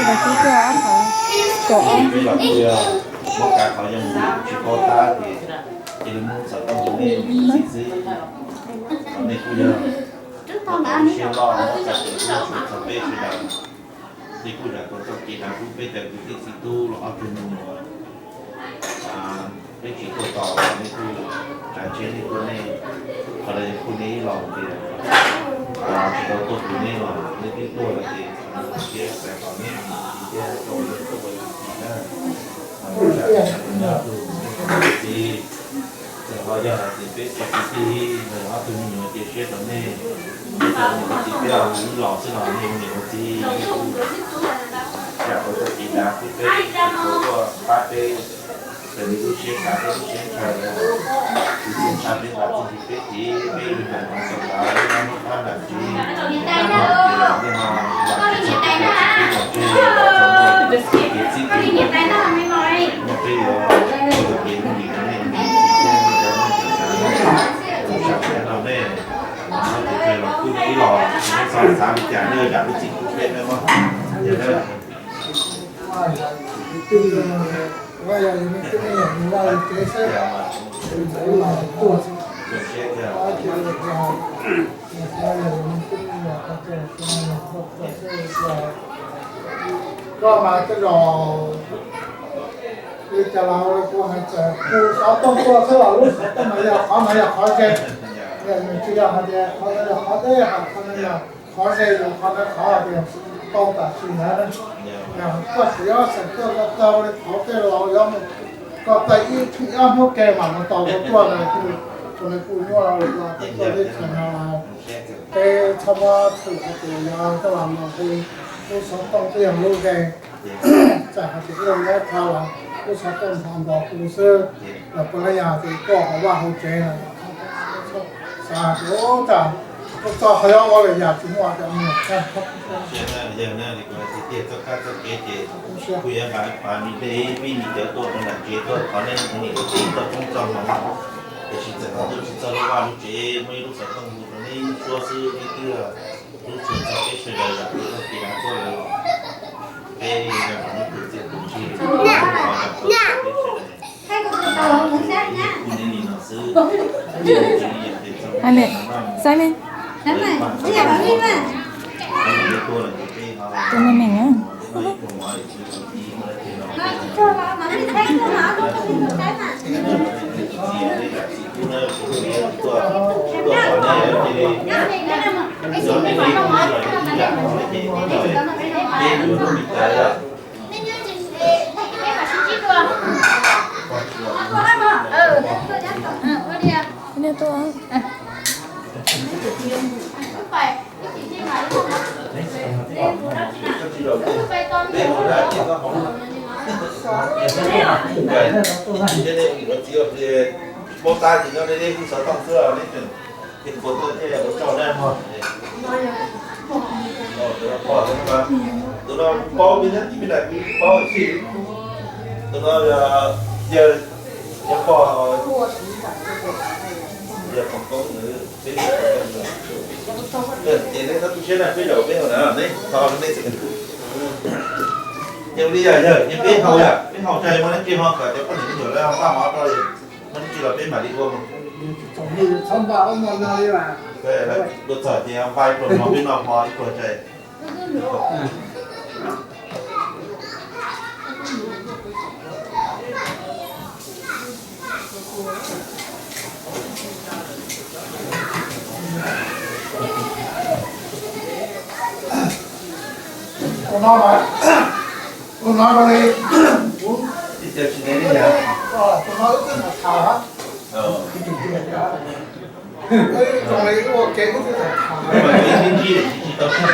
Ib, peb los kuj yog muab kav qhov yoog tsis paub tab ces cia li muab xov tooj rau nej xwb. Nej kuj yog siab loj muab txog kev hlub txog peb sawv daws. Nej kuj zam tau txoj kev dav hlub peb cov kwv tij txiv tub los ob tug me nyuam. Peb tsis tuaj tos los nej kuj tsav tsheb nej tuaj nej, qhov no yog kuj nej ib los tias tsis tau tuaj kuv nej los nej twb tuaj lawm ces siab txais tos nej thiab rau nej tuaj ua txiv na. Txiv, txawm ho yog hais tias peb tsis kwv tij, ob tug me nyuam cia siab rau nej, peb cov niam txiv peb ib los xwb los nej ua niam ua txiv, zam tau txoj kev dav hlub peb, tuaj pab peb, raws li lub siab xav peb lub siab ntshaw, kwv tij ntshaw peb xav txij ntsim peb txiv peb ib nram no tau lawv hnub qab nram tsev, nej ho los tsis txog peb cov txiv tub los tseg los txog nej kev txib kev npam, nej peb yuav ua kev lub lim rau nej txiv thiab nej cov neej tsa no nej, hnub tsev los kuj nej ib los tsis muaj xav li cas nej zam lub txim pub peb nawb mog. Yog na. Koj mas tej zaum li cas los kuv hais txawm kuv xov tooj tuaj xwb los lub xov tooj no yog qhov no yog qhov ze, nws tsis yog hais tias qhov no yog qhov deb, qhov no yog qhov ze, yog qhov no qhov tias tau tam sim ntawd. Koj tseem yuav xeem tuaj tau li qhov tej laus yuav mus ko taw ib ob hnub ke mam mus tau ua tuaj ntawd, kuv nws kuj nyuaj los tuaj teb chaws no los peb txhob muab txhwm hais tias yog koj los mus hu lub xov tooj twb yog lub ze, txawm hais tias ib leeg nyob qhov los lub xov tooj nrov nrov hu xwb los puav leej yog hais tias tuaj hauv vaj hauv tsev los xav hais tias ub, txog qhov yuav ua lwm yam tsis muaj cov me nyuam. Yog na, li kuv hais tiag, txoj kab txoj kev ces kuv yuav nqa pab me dej vij me cawv tuaj rau nram tsev tuaj, qhov nej ua niam ua txiv tuaj poob txoj hmoo, tiam sis txawm ho tuaj tsis txog lub vaj lub tsev, muaj ib lub xov tooj hu rau nej suab xwb, nej twb hlub tshua txog peb sawv daws, zam txoj kev dav tuaj lawm los peb yog nej tus txiaj tus ntsig, peb sawv daws. Simon, tus me me na. Paub tab ces nyob deb deb hu xov tooj xwb, nej tseem ua tuaj thiaj ua tsaug na mog. Tus no paub peb thiab, ib pliag kuv paub xwb. Tus no yawg, yawg pog, yawg pog koob nws, peb yawg pog koob nws. Ces nej txhob tu siab na, peb zaum peb haus na, nej thov nej txhua tus. Ces ua li yog yawg, ces peb haus yom, peb haus tso muab nab tsi ho kom cov poj niam me nyuam lawv ho npaj mov rau, muab nab tsi los peb mam li ua mus. Dua txog ces npaj ib pluag mov peb noj hmo ib pluag tso. Tus no mas, tus no li, tus no wb twb tham tham, wb zoo li wb ua ke wb twb tham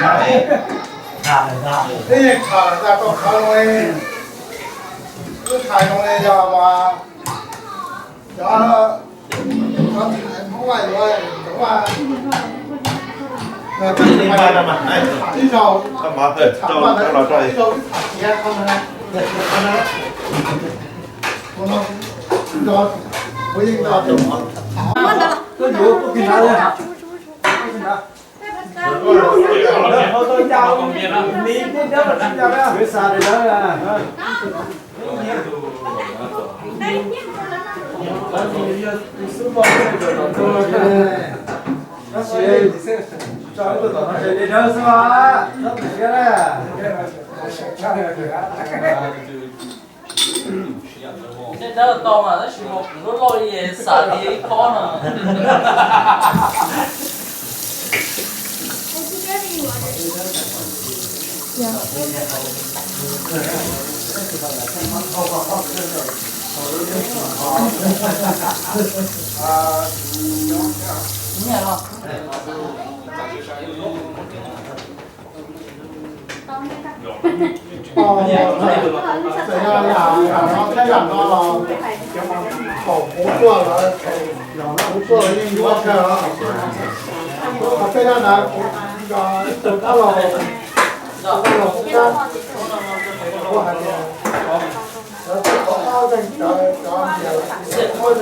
tham, wb yeej tham tham tau qhov zoo li, wb hais zoo li yog mas cov, cov Hmoob yuav cov, ib zaug, ib zaug wb tham tiav qhov no, kuv yeej nco cov tham. Tej dawb tau mas tab sis mas kuv lub loj li xav li ib khob no. Txawm yog yam no, tej yam no los kaum puv tuaj lawm, puv tuaj lawm yeej yuav kawg os. Tej no na, kuv tus dab laug, tus dab laug Hmoob Kab, kuv hais tias lawv twb tau ob leeg cov, cov niam, kuv tsis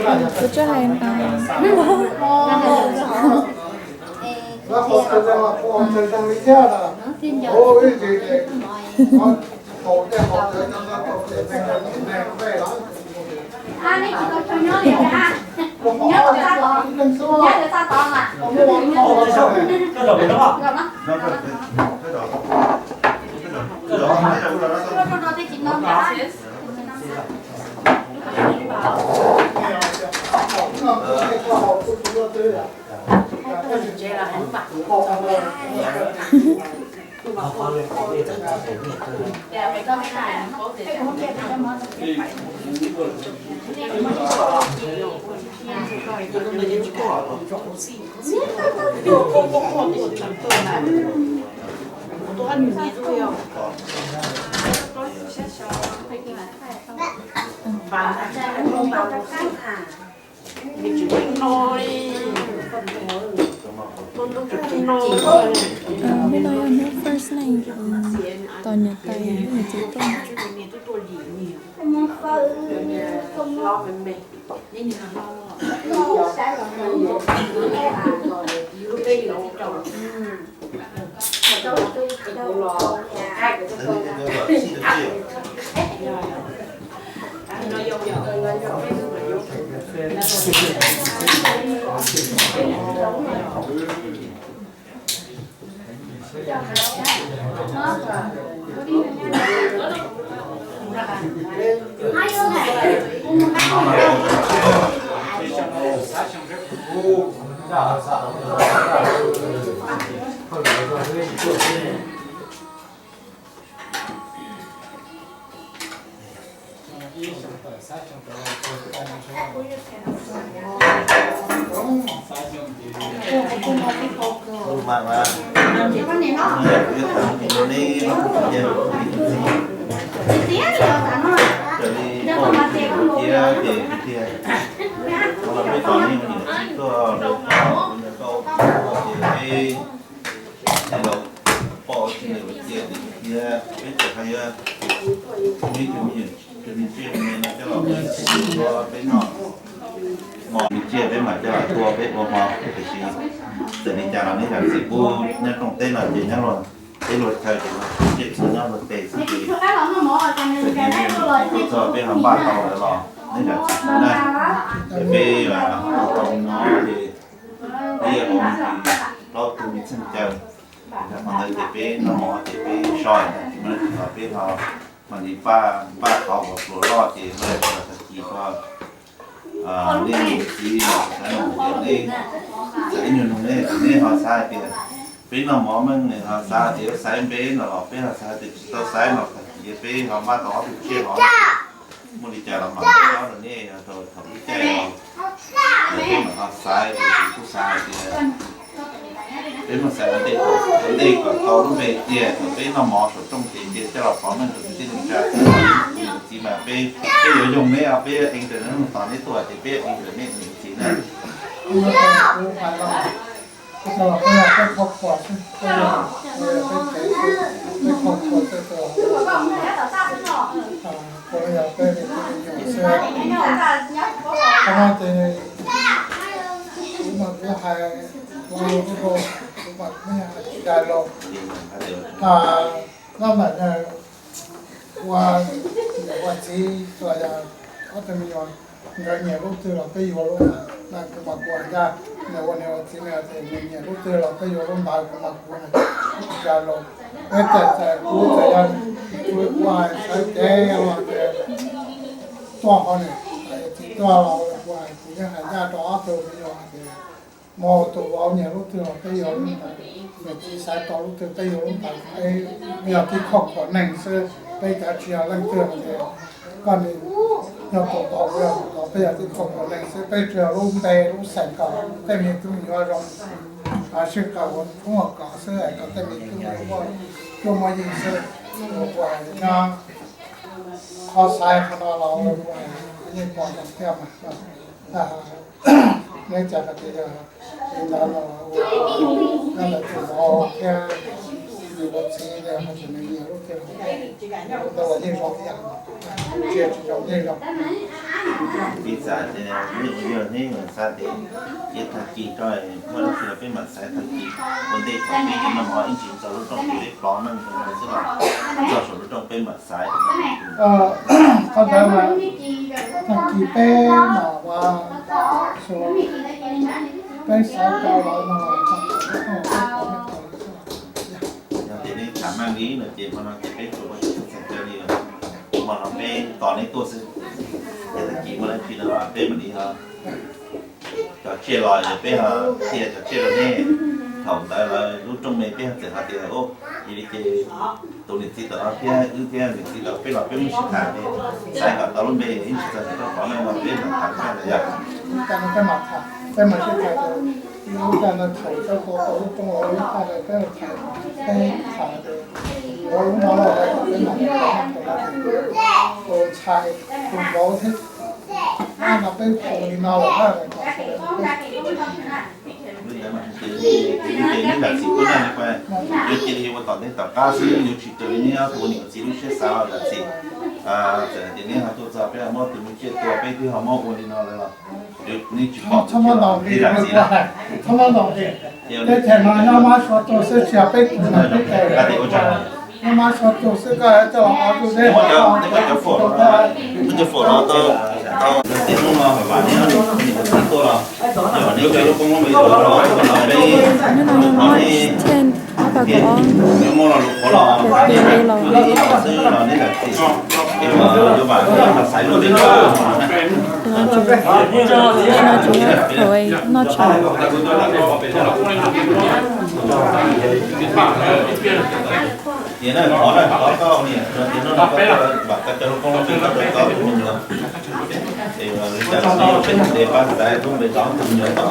hais, kuv tsis hais. Lawv qhov twg los kuv qhov twg zoo li thiab lawm. Kuv ib tsis ces qhov thaum tej qhov twg no tau ces neeg neeg npe los kuv qhov ob leeg xwb. Hnub no yog hnub first night, tos niam tais niam txiv tuaj. Peb tseem hais yuav tus me ntsis me no coj los ua peb noj hmo, me ntsis peb mam coj los tua peb ua hmo, tiam sis txawm li cas los nej zam txim pub nyob rooj teb no ces nyob luag teb luag chaw ces luag txhua nyob luag tes xwb ces txawm tias nej txog peb ho npaj tau lawm los nej zam txim pub na. Ces peb tau no ces peb yuav ua plaub tug me txheej caw, qhov ntawd ces peb noj mov ces peb so, ces muaj leej twg los peb ho mam li npaj, npaj qhov uas pluas loj ces muaj leej twg los tag kis rau nej niam txiv los xav nug ces nej, txawm ib nyuag nug nej, nej ho xav hais tias peb noj mov meej, ho xav hais tias xaiv npe no los peb ho xav hais tias tsis tau xaiv no tag kis peb ho npaj tau ob tug tsiaj los muaj li cas los mam li nyob rau nej rau thaum lub caij no. Peb mam ho xaiv, kuv kuj xav hais tias peb muab xaiv ua ntej, ua ntej kom tau lub npe tiag, thaum peb noj mov saum rooj ces cia coj los pov meej rau kwv tij neej tsa, niam txiv mas peb, peb yuav yoog neb, peb ua ntej rau neb mus tos neb tuaj ces peb ua ntej rau nej niam txiv na. Qhov no ces kuv mam Mas kuv yog Tsis Dais Laus, noj ntawm ua niam ua txiv los yog ob tug me nyuam, nkawd nyiam lub twg los peb yuav lub ntawd, kuv mas kuv hais ncaj, nws ua niam ua txiv nws tias nws nyiam lub twg los peb yuav lub ntawd, kuv mas kuv hais Tsis Dais Laus. Peb txawm txawm kuv txawm yog kuv ua sawv cev los tias tuaj hauv niam txiv tuaj los kuv hais kuv yeej hais ncaj rau ob tug me nyuam hais tias mus tus vauv nyiam lub twg los peb yuav lub ntawd, niam txiv xaiv tau lub twg peb yuav lub ntawd, peb yog tib qho khuam neeg xwb, peb cov tsis yog leej twg hais tias koj nws yog tus tod kuv yog tus tod, peb yog tib qho khuam neeg xwb, peb tsuas yog lub npe lub xeem kom tej me tub me nyuam zoo, sij hawm ua tshoob ua kos xwb es kom tej me tub me nyuam muaj cuab muaj yig xwb. Ua nyob qhov xaiv qhov no los ua yeej pom zoo thiab mas. Neb cas hais tias yog li ntawd no, nyob ntawm tus vauv thiab nws ua txiv hais tias nws nyiam lub twg los ntawd los yeej zoo ib yam, tsis tsis zoo yeej zoo. Piv txwv tias yog neb xav tias ces tag kis rau muaj dab tsi los peb mam xaiv tag kis, ua ntej thaum peb noj mov ib ntsis txog lub rooj peb plov meej rau xwb los txog saum lub rooj peb mam xaiv. Qhov ntawd mas tag kis peb mam ua, peb xaiv tau lawm no los tag kis peb mam ua, peb mam ua. Yog tias neb tham meej li no ces hmo no ces peb tsuas ua tsis txog li, hmo no peb tos neb tuaj xwb. Ces tag kis muaj dab tsi no peb mam li ho cov tsiaj los peb ho qhia cov tsiaj rau neb. Thaum ntawd lawv lub rooj me peb ho txawm hais tias, yog li ces tus niam txiv tom no thiab wb thiab niam txiv tom peb los peb muab sib tham, xaiv kom tau lub npe ib ntsis txog tom no los peb mam tham tag ntawd yog. Lub cas no peb mam tham, peb mam sib tham tias lub cas no thaum tau tau lub rooj los lub cas no peb tham, peb tham tias yuav lub no los peb mam tham, tus ntxhais tus vauv thiab no peb tham li no lawm na. Ces neb zam txim pub naj li, yuav cia li ua tom ntej tom qab xwb, yuav tsis raws li neb ob tug niam txiv lub siab xav los zam txim. Txawm hais tias neb ho tuaj txog peb ho muab tus me tsiaj tua peb twb ho muab ua li no lawm los neb tsis pom, txhob muab ntaus nqi, txhob muab ntaus nqi. Teb chaws no nyob mab sua tuag xwb, tsis yog peb tus no peb tes. Nyob mab sua tuag xwb, koj coj los ua tus deb. Muab cov faum no tau, tej hnub no vam neb niam txiv tuaj los, yog neb cov lub koob lub npe los, peb, peb muab lo lus qhuav los, peb li los xwb los neb zam txim. Ces yuav vam, yuav vam xaiv luaj li no na. Tias na, qhov na, qhov koj niam no tias no koj vam koj cov lub koob lub npe koj rau koj tus me nyuam. Ces li cas los neb yuav peb tus npe pab xaiv lub npe rau tus me nyuam tom.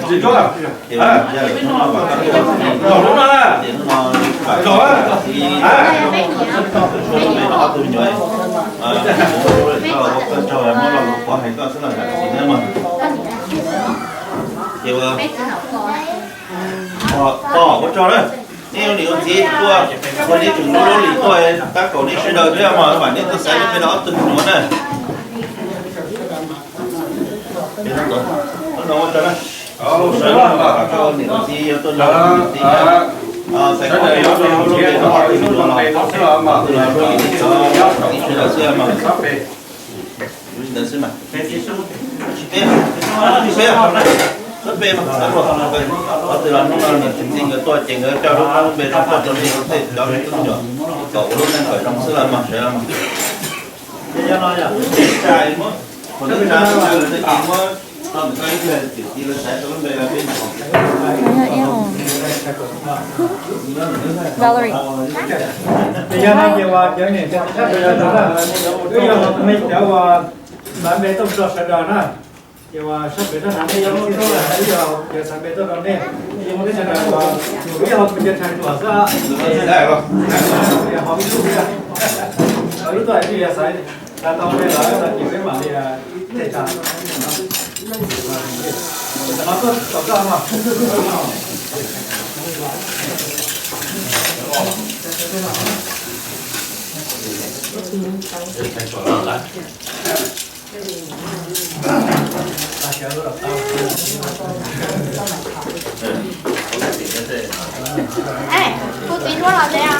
Ces yog lawm hnub no vam koj tuaj, ces hnub no vam koj txiv, tshuab lub npe rau ob tug me nyuam. Ua koj tsaug, muab lo lus qhuav hais koj xwb los zam txim nawb mog. Ces ua, pog ua tsaug na, neb ua niam ua txiv tuaj, ua neb tseem lub lub hlis tuaj, tab kaum neb sawv daws thiab mog, vam neb tuaj xaiv lub npe rau ob tug me nyuam na. Hnub no ua tsaug na. Sawv daws vam koj niam txiv yuav tuaj nrog niam txiv, xaiv koj lub npe rau ob tug me nyuam los, tus los rau ib txhia sawv daws xwb mog. Ntawd xwb mas. Peb, peb, peb mas, ob tug los hnub no niam txiv nkawd tuaj ces nkawd coj lub koob lub npe rau koj rau niam rau txiv cov me tub me nyuam, kom ua lub neej kom zoo xwb los mas sawv daws mas. Ces yog no yog, muab, muab, Valerie. Ces yog no ces uas cov niam cov txiv sawv daws na, wb yog me cov uas xaiv npe tuaj tso sawv daws na. Ces uas sab pem sab hnav nej yog lub tub, wb yog cov xaiv npe tuaj rau nej, ces muaj teb chaws uas wb yog tus cov tshais ruam xwb. Ho wb tub, wb tuaj wb yog xaiv, xaiv tau npe lawm no ces peb mam li tej tas. Tam no tuaj tom koj no. Ej, kuv txiv duab los tsev os.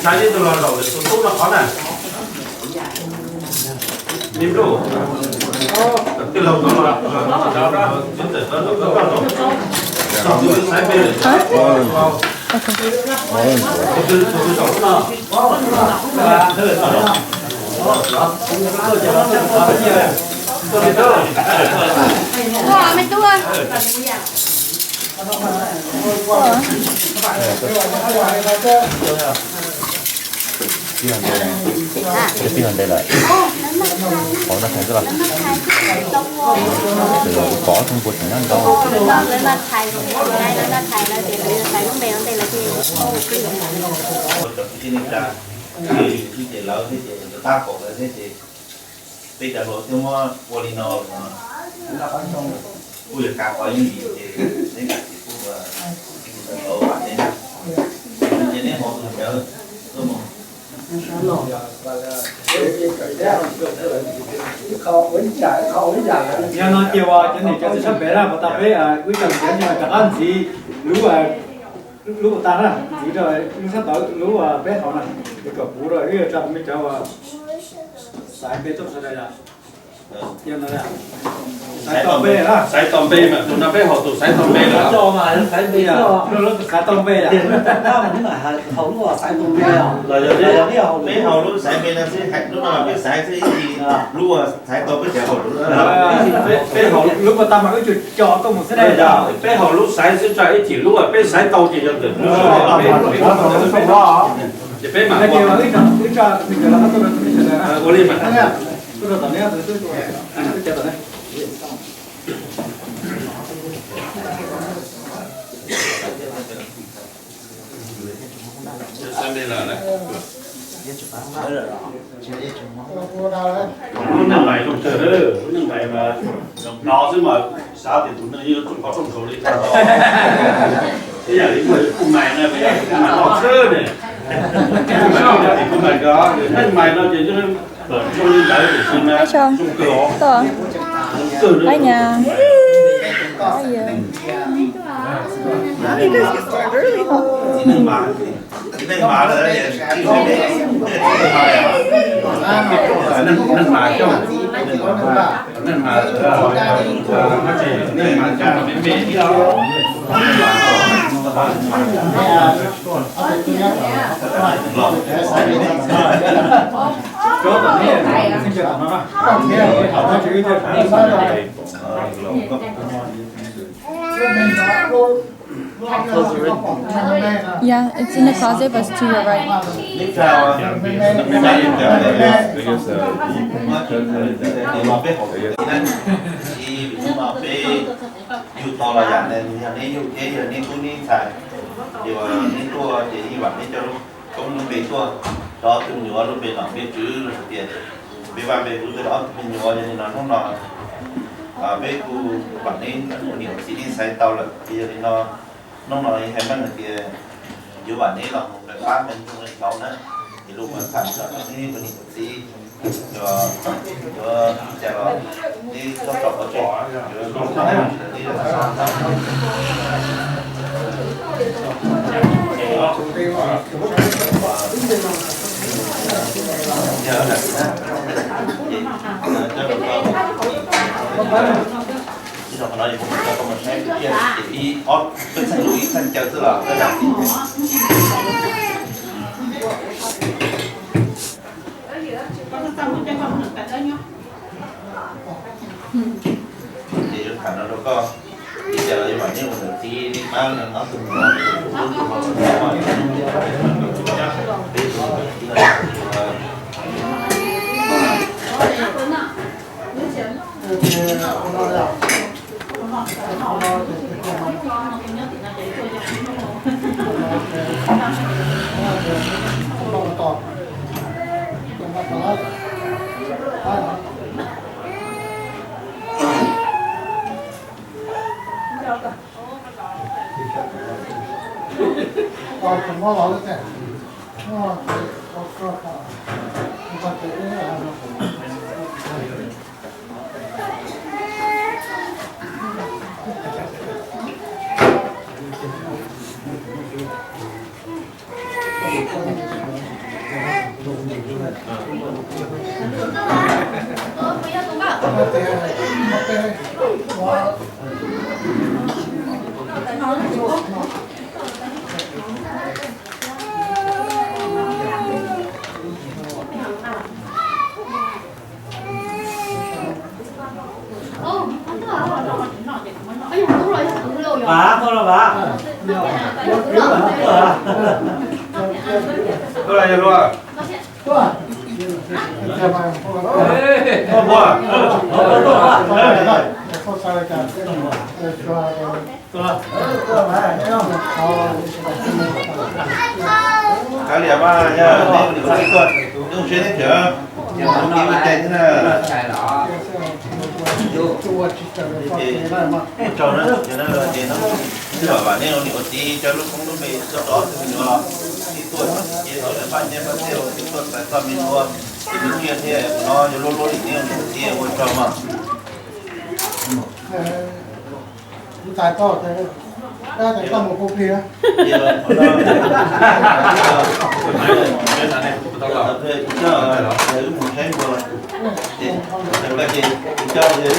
Xav ib tug los zaum tus tub no qhov na. Li npluj, twb laug tau los, tus twg xaiv npe lawm? Tus twg zaum no? Tij laug ntes lawm. Qhov no thaiv xwb los? Tus pov thoob npua tseem nyob ntau. Cov kwv tij neej tsa, ces lawv thiab ces tab kaum lawv thiab ces peb cov hluas thiab muab ua li no, kuj yuav kav qhov yooj yim ces neb kuj, ces neb haus tus ntawd tuaj mus. Yog no ces uas cov niam cov txiv sab pem na, puas tas peb wb cov niam cov txiv rov qab ntxiv lub, lub puas tas na, ntxiv rau lub sab tod lub peb hauv na, es kom kuv rau wb yuav tsa tus me cov uas xaiv npe tuaj sawv daws yom. Xaiv tau npe, xaiv tau npe mas tus no peb haus tus xaiv tau npe lawm. Xaiv tau npe los yog peb haus lub xaiv npe no xwb, hais lub no peb xaiv xwb, ib chim lub xaiv tau peb tseem haus lub. Peb haus lub puas tas mas wb tsuas co tuaj mus xwb ne. Peb haus lub xaiv xwb, tsa ib chim lub peb xaiv tau ces yog tus lub. Ces peb mam ua li mas. Lub neej mais zoo kawg, lub neej mais mas no xwb mas xav tias tus neeg yeej rooj qhov rooj nkaus li. Ib yam li muaj tus kuj mais no, yog tus kuj mais loj tshwj ne. Kuj mais ko, neej mais no ces yeej zoo li ntawd tiam sis mas zoo kawg os. Zoo kawg. Neej mas, neej mas, neej mas coj, neej mas, neej mas coj me me thiab. Yeah, it's in the closet, but it's to your right. Yug tau los yam yog neb yug thiab yog neb tub neb ntxhais, ces neb tuaj ces yeej vam neb coj lub koob lub npe tuaj rau ob tug me nyuam lub npe nom npe tswv los tias npe vaj npe tsev rau ob tug me nyuam. Yog li no hnub no peb kuj vam neb ua niam ua txiv neb xaiv tau lawm, ces yog li no hnub no hais meej hais tias yuav vam neb los mus pab neb ua niam ua txiv na, es lub tham txog neb ua niam ua txiv, yuav, yuav li cas los neb txhob tso pov tseg, yuav zoo siab neb los. Yog li na, ces coj los tau. Qhov no ces kuv coj koj mus saib tiag tiag, ces ib ob peb txheej lus ib txheej caw xwb los koj zam txim. Ces yuav tham no rau koj, ib tsam los yuav mam nyob ua niam txiv li mab li no tus mus no, tus hlub tus hlob tus hlub. Vaj, koj los vaj. Koj los yog luag. Koj puas? Kav liam mas, yog nej ua niam ua txiv tuaj, zoo siab thiab, ces mus ua tij ua cai thiab na. Ua tsaug na, ces no, twb yog vam nej ua niam ua txiv cov lub koob lub npe tuaj rov tus me nyuam los, ces tuaj ces lawv pab nyiaj pab txiaj, ces tuaj txais txoj me nyuam, ces nws thiaj thiab no yog luaj luaj li nej ua niam ua txiv ua tsaug mas. Kuv txais koj, koj txais koj mus kuv plig. Tus no los tseem qhwv qab yau.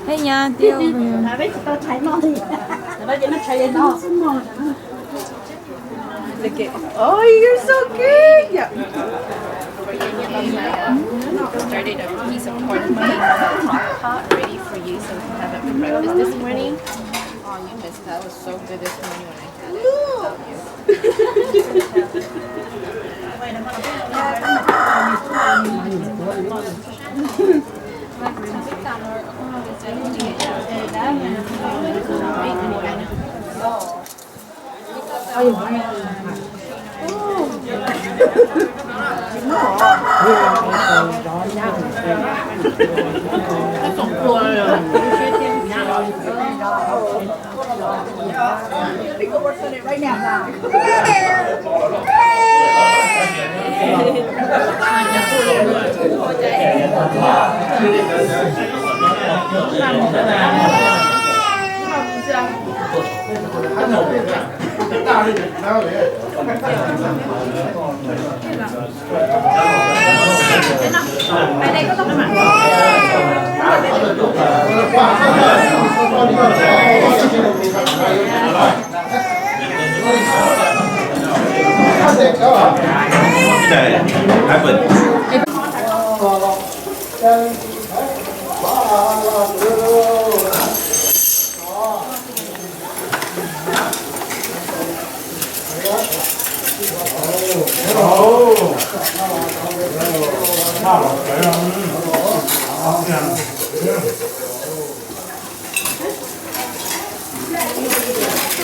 Peb nyab tiag. Look at, oh, you're so cute. Yeah. Started a piece of corn on the hot pot, ready for you, so we can have it for breakfast this morning. Oh, you missed that. It was so good this morning when I had it without you.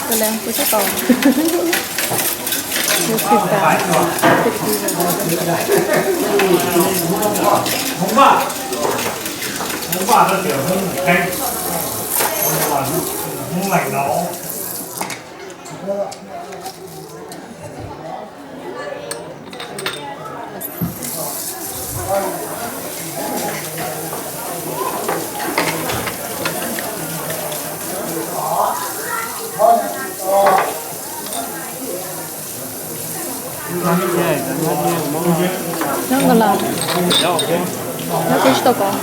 Kuv leej kuv tsis tau. Kuv Xyw tas. Nyob nkaus los. Nyob twb tsis tau kov.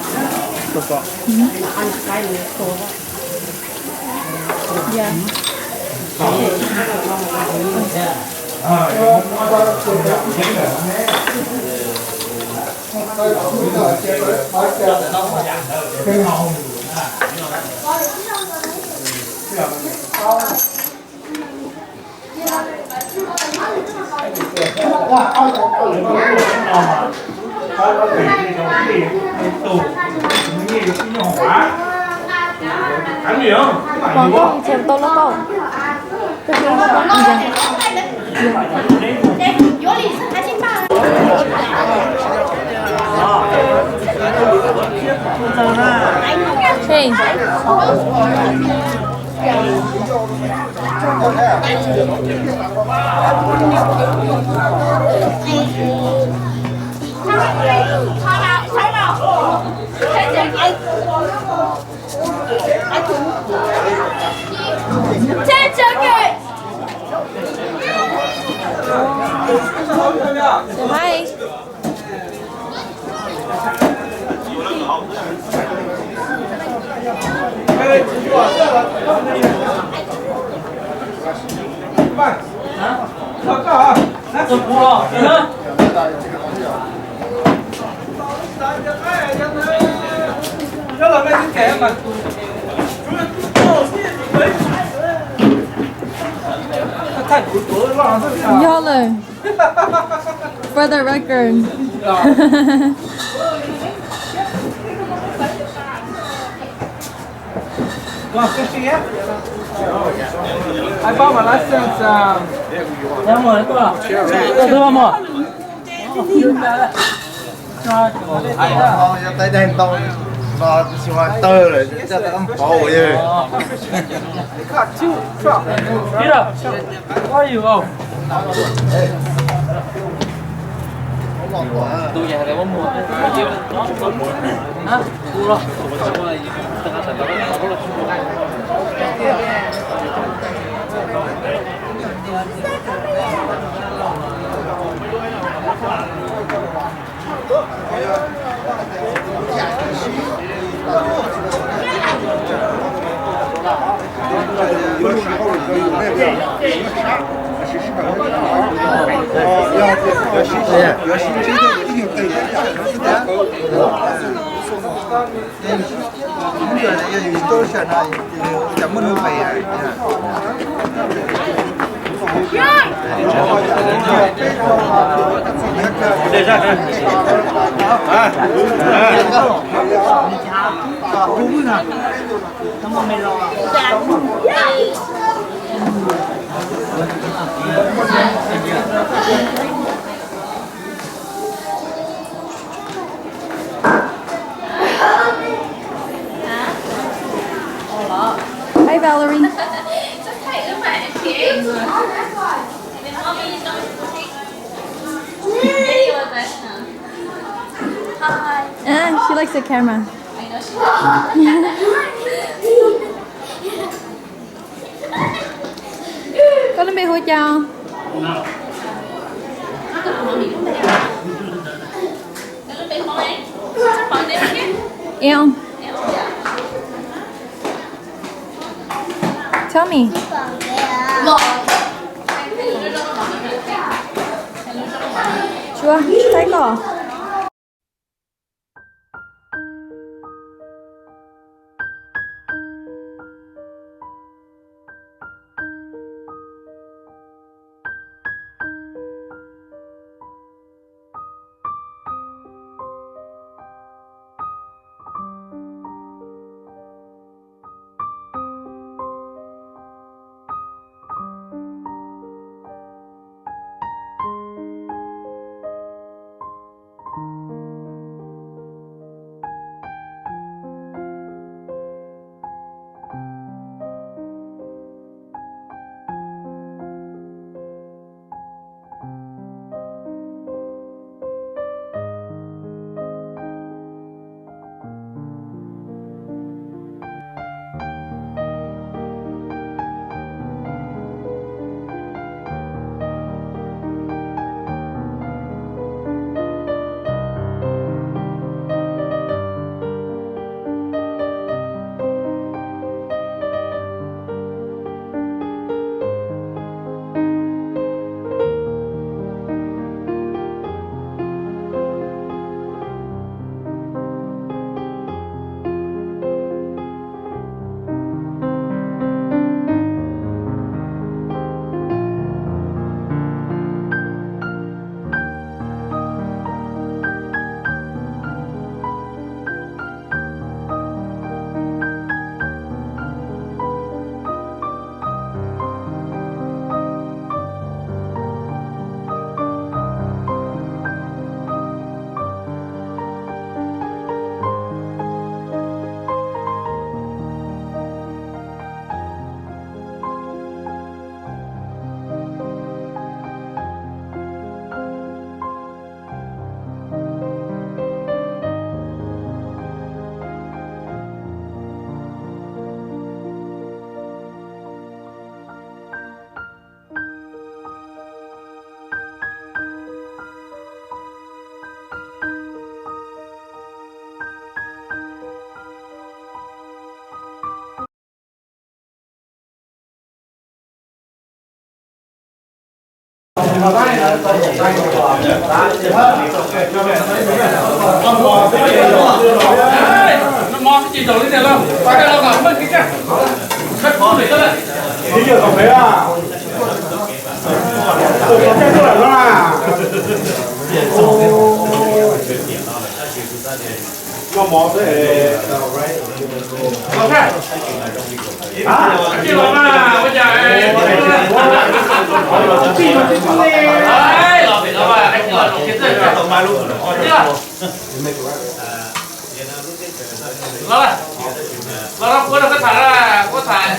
Ya. Pom koj tsis tau loj koj. Koj tsis loj koj. Hey. Hi. Yog lawm. For the record. Ai, pab mas license, tus mus. Yog tais daig ntau no, tus xyuas tawg lawm, coj tau kab npauv yog. Hi, Valerie. Ah, she likes the camera. Koj lub npe hu cas? Em. Tell me. Sure, thank you. Los, los, los, kuv tham, kuv tham.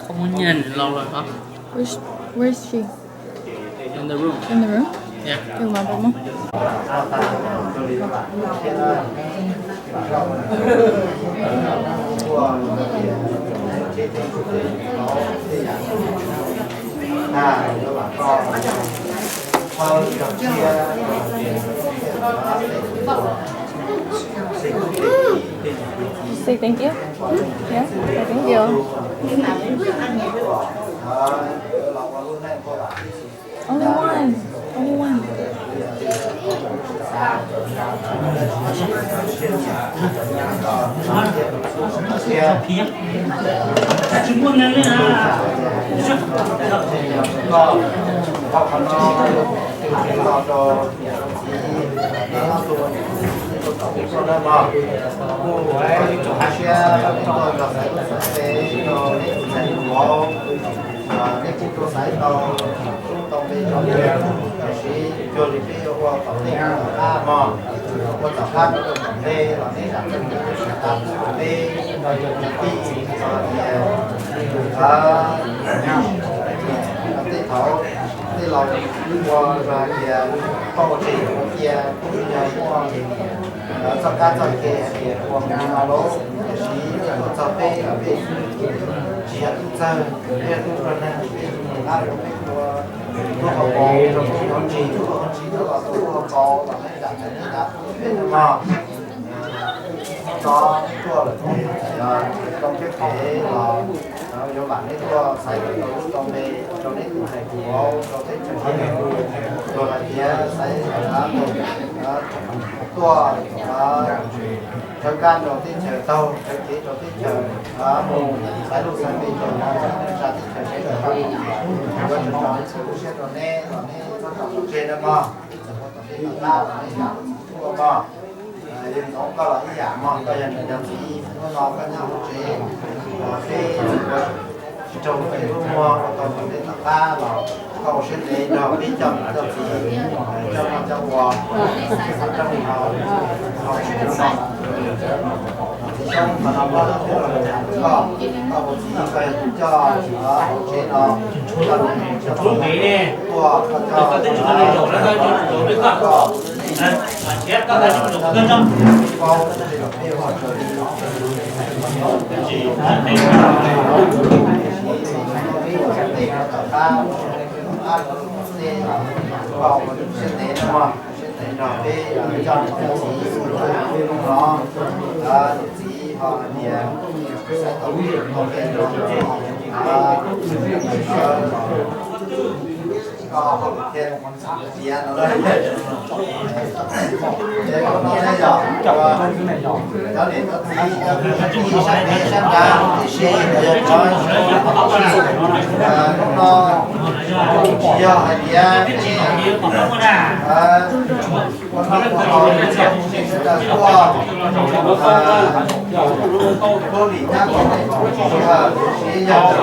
Koj muab nyiaj nws los lawm hov. Where's, where's she? In the room. In the room? Yeah. Tus mas pom mog. Say thank you. Yeah, say thank you. Only one. Only one. Nej kuj tuaj xaiv tau lub tau npe rau peb, tab sis cuag li peb yuav ua tom tej tom qab mog, ua tom qab rau tom ntej los nej zam txim rau peb, rau cov kwv tij, rau tias, tej thaum tej laus ua hais tias koj ua tsev ua cia kuj yog muaj txoj kab txoj ke hais tias ua mus no lauj, tiam sis nej tuaj txog peb los peb tsis yog tub txawg, peb yog tub rog neeg, peb tsis mus qab rau peb ua lub hauv paus rau peb hauv ntsis, lub hauv ntsis rau los rau lub hauv paus los nej zam txim rau peb no mog. Hnub no tuaj lawm ces zoo siab phem los yuav vam nej tuaj xaiv tau lub tau npe rau nej tus hais tus vauv rau teb chaws Nyab Laj, los hais tias xaiv tuaj rau kab rau teb chaws taug, rau kev rau teb chaws mus, xaiv lub xaiv npe rau tsa teb chaws sawv daws, yuav tso tso siab rau neb los neb txhob txom tseg nawb mog. Txawm ua tom ntej tom qab los nej zam txim tuaj mog. Yawg Ntxoov koj los ib yam mog, koj yog nws cov txiv, hnub no koj nyob hauv tsev, peb tsis raug lub npe lub muag ua tau tom ntej tom qab los koj ua siab ntev nrog peb coj nws cov txiv coj noj coj ua, txiv xeeb qhov no koj, koj ua txiv koj yog tus coj hauv tsev no, coj nws cov txiv tuaj, koj coj koj Yog hais tias ua no ua haus, nej sawv daws tuaj, tuaj lim nyab kom nej tsis sij hawm, siv yog ua no,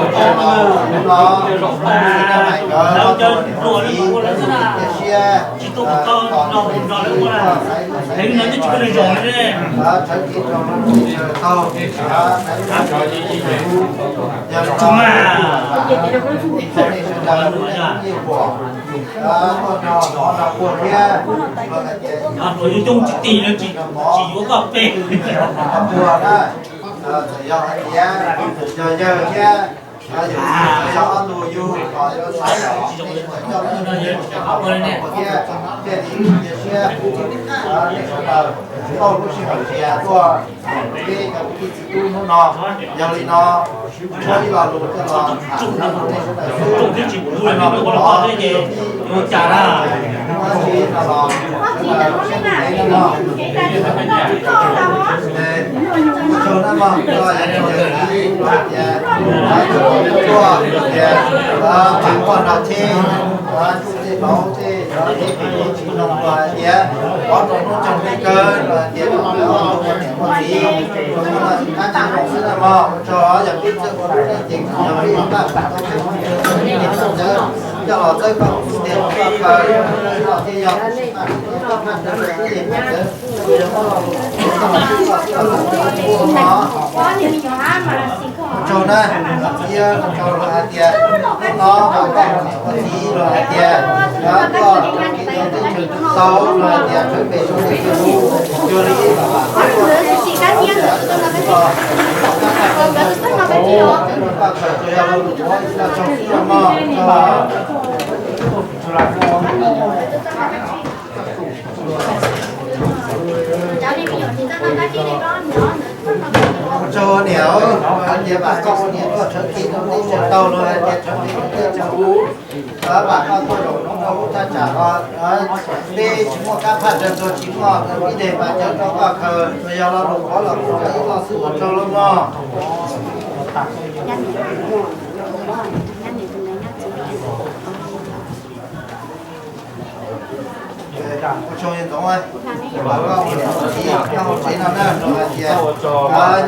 hnub no, hnub no hais nkawd ob tug niam txiv, cia siab, kom nej txiv tuaj xaiv lub xaiv teb, sawv kev rau lub teb chaws taug, yog li no, nej sawv daws lub neej yeej huam, tuaj nrog mov nrog kuag thiab, los hais tias yus coob tsis tig no tsis, tsis yuav koj peb, nrog kuag na, txawm yog hais tias yog yawg thiab, yog ob tug yug los yuav xaiv los nej sawv daws coj lub neej yeej huam thiab, thiaj li cia siab, nej sawv daws tau lub sij hawm tias tuaj peb cov kwv tij txiv tub hnub no. Yog li no, muab ib lo lus coj los tham rau nej sawv daws xwb, no kuv los ib lub tsis no los sawv daws siab ntev no mog. Ua tsaug na mog, koj yog tus yawm txiv los hais tias, tuaj tias, pab poj nrog tsheb, tej laus tej, tej txiv no los hais tias, pov rau hnub tsaug nti kawg los hais tias, ob tug ua niam ua txiv, rau hnub no tsis qab tsis zoo xwb na mog. Ua tsaug, yog peb txawj ua lub neej ces yog peb ua npaj kom tau tej cov los txawb koj tus tiag rau koj khaws, no thiaj yog tus sib paj sib thiab pab rau tus txiv paj txawv. Ua tsaug na, txiv, ua tsaug los hais tias, hnub no koj ua niam ua txiv los hais tias, koj tau los hais tias tshawb npe sau tej twg, cuag li ib vam vam, ua tsaug niam, hais tias vam koj ua niam tuaj tshawb npe rau teb chaws tau los hais tias tshawb npe rau teb chaws huv. Vam koj tuaj zaum no rau lub thaj tsam no, peb tsis muaj kab phaj raws ntuag tsis muaj ib deg pas cawv rau koj khaws, tsuas yog lo lus qhuav los kuv khaws ib lo xwb, ua tsaug los mog. Ua tsaug ntxoov, koj ua txiv koj hauv tsev no na, rau hais tias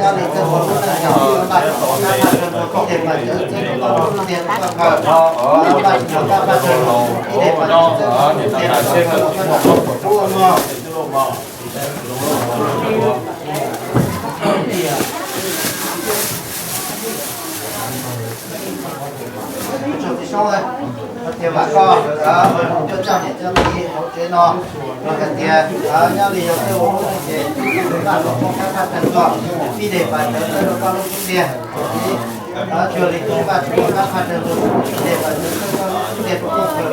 nyob li tej ua lub neej yog npaj tsis tau kab phaj raws ntuag ib deg pas cawv txawb koj lub tiag rau koj khaws, npaj tsis tau kab phaj raws ntuag ib deg pas cawv txawb koj lub tiag rau koj khaws, ua tsaug ntxoov mog. Ua tsaug txiv Soob, hais tias vam koj coj niam coj txiv hauv tsev no, los hais tias nyob li yog tej ua lub neej ces npaj kom muaj kab phaj raws ntuag ib deg pas cawv txawb rau koj lub xub ntiag. Cuag li tus npaj tsis muaj kab phaj raws ntuag ib deg pas cawv txawb koj lub xub ntiag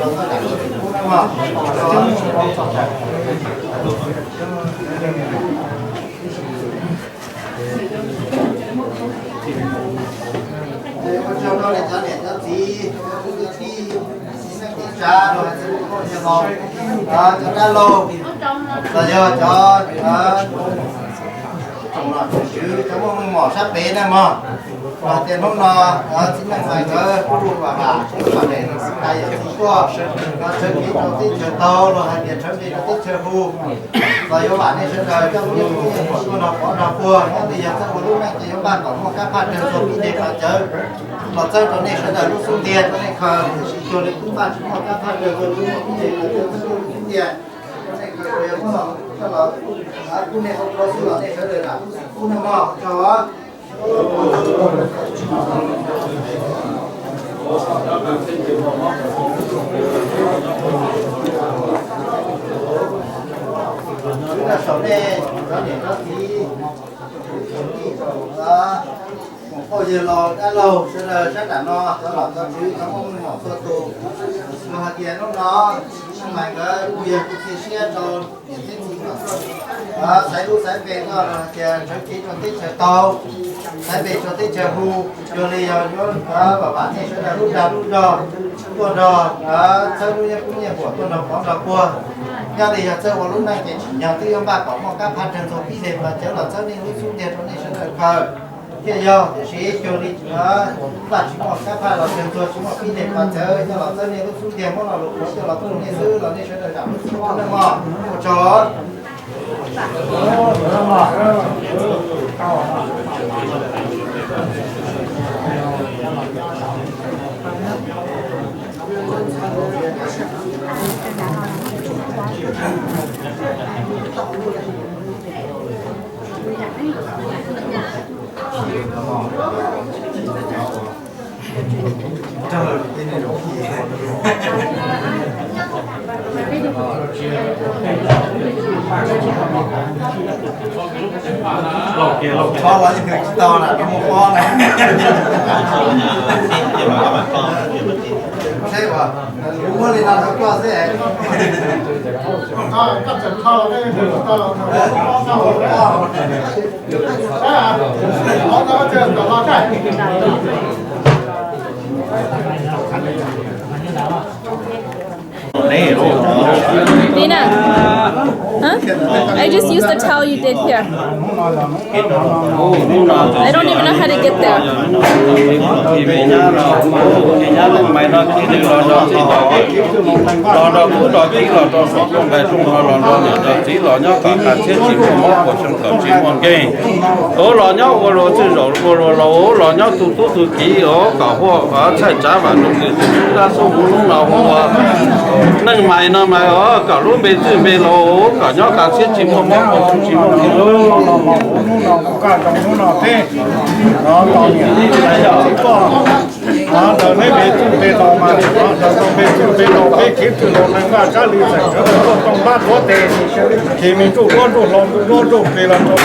rau koj khaws los koj zam koj tus kub na mog. Ua tsaug rau nej cov niam cov txiv, cov kwv cov tij, txiv neej txiv tsav, los hais tias cov laus, cov dab laug, los yog cov tsoom nom tsoom tswv, cov muaj meej mom sab pem na mog. Los tias hnub no txiv neej mas nkawd kuj vam vam seb kom daim xib hais yawm txiv tuaj, los tshawb npe rau teb chaws tau los hais tias tshawb npe rau teb chaws hu. Los yuav vam nej sawv daws coj lub neej yeej huam tuaj nrog pov nrog puag, nyob li yog txawj ua lub neej ces yuav npaj kom muaj kab phaj raws ntuag ib deg pas cawv los txawb rau nej sawv daws lub xub ntiag rau nej khaws, tiam sis cuag li twb npaj tsis muaj kab phaj raws ntuag ib deg pas cawv txawb rau lub xub ntiag rau nej khaws, yuav muab los coj los kub nej ua rau xwb los nej sawv daws lam kub nej mog, ua tsaug. Saum nej cov niam cov txiv, tus tij tus qauj yawg laus dab laug sawv daws sab nram no, cov nom cov tswv, cov muaj muaj hmoo txhua tus, yog hais tias hnub no Maiv nkawd kuj yog kuv cia siab rau niam thiab txiv kom tuaj xaiv lub xaiv npe tuaj hais tias sawv kev rau teb chaws tau, xaiv npe rau teb chaws hu, cuag li yog yuav vam vam nej sawv daws lub dag lub zog tuaj nrog txhawb lub nyiaj kub nyiaj npuam tuaj nrog pov nrog puag. Nyob li yog txawj ua lub neej ces tsim nyog twb yuav npaj kom muaj kab phaj rawg ntxuag pib deg pov cawv los txhawb nej lub xub ntiag rau nej sawv daws khaws thiaj yog. Tiam sis cuag li npaj tsis muaj kab phaj los rawg ntxuag tsis muaj pib deg pov cawv coj los txhawb nej lub xub ntiag muab lo lus qhuav coj los tuaj nej xwb los nej sawv daws zam lub xub ntiag mog. Ua tsaug. Tsis tau los yeej tsis tau na, rau muaj pob na. Seb, kuv muab li no rau koj xwb. Nina, huh? I just used the towel you did here. I don't even know how to get there. Los nrog kuv nrog tij los rau saum rooj nqaij rooj no, los nrog niam nrog txiv los nyob kom qab txhiab tsis muaj mob, puas xyoo kom tsis muaj nkeeg. Ua los nyob ua luag txwj zaum ua luag laus, los nyob tu tub tu kiv os, kom huaj txhaij tsav vam rau kws tus tub dab xub mus hnub no ua neej mais no mas os, kom lub npe txwj npe laus, kom nyob qab txhiab tsis muaj mob, puas xyoo tsis muaj nkeeg. Ntawm neb npe txwj npe laus mas, ntawm neb npe txwj npe laus peb kev txwj laus neeg Vaj Tsab Lwm txawm sawv daws tuaj tau npab tuav tes, ces me ntsuj duab ntsuj hlau ntsuj duab ntsuj plig los rau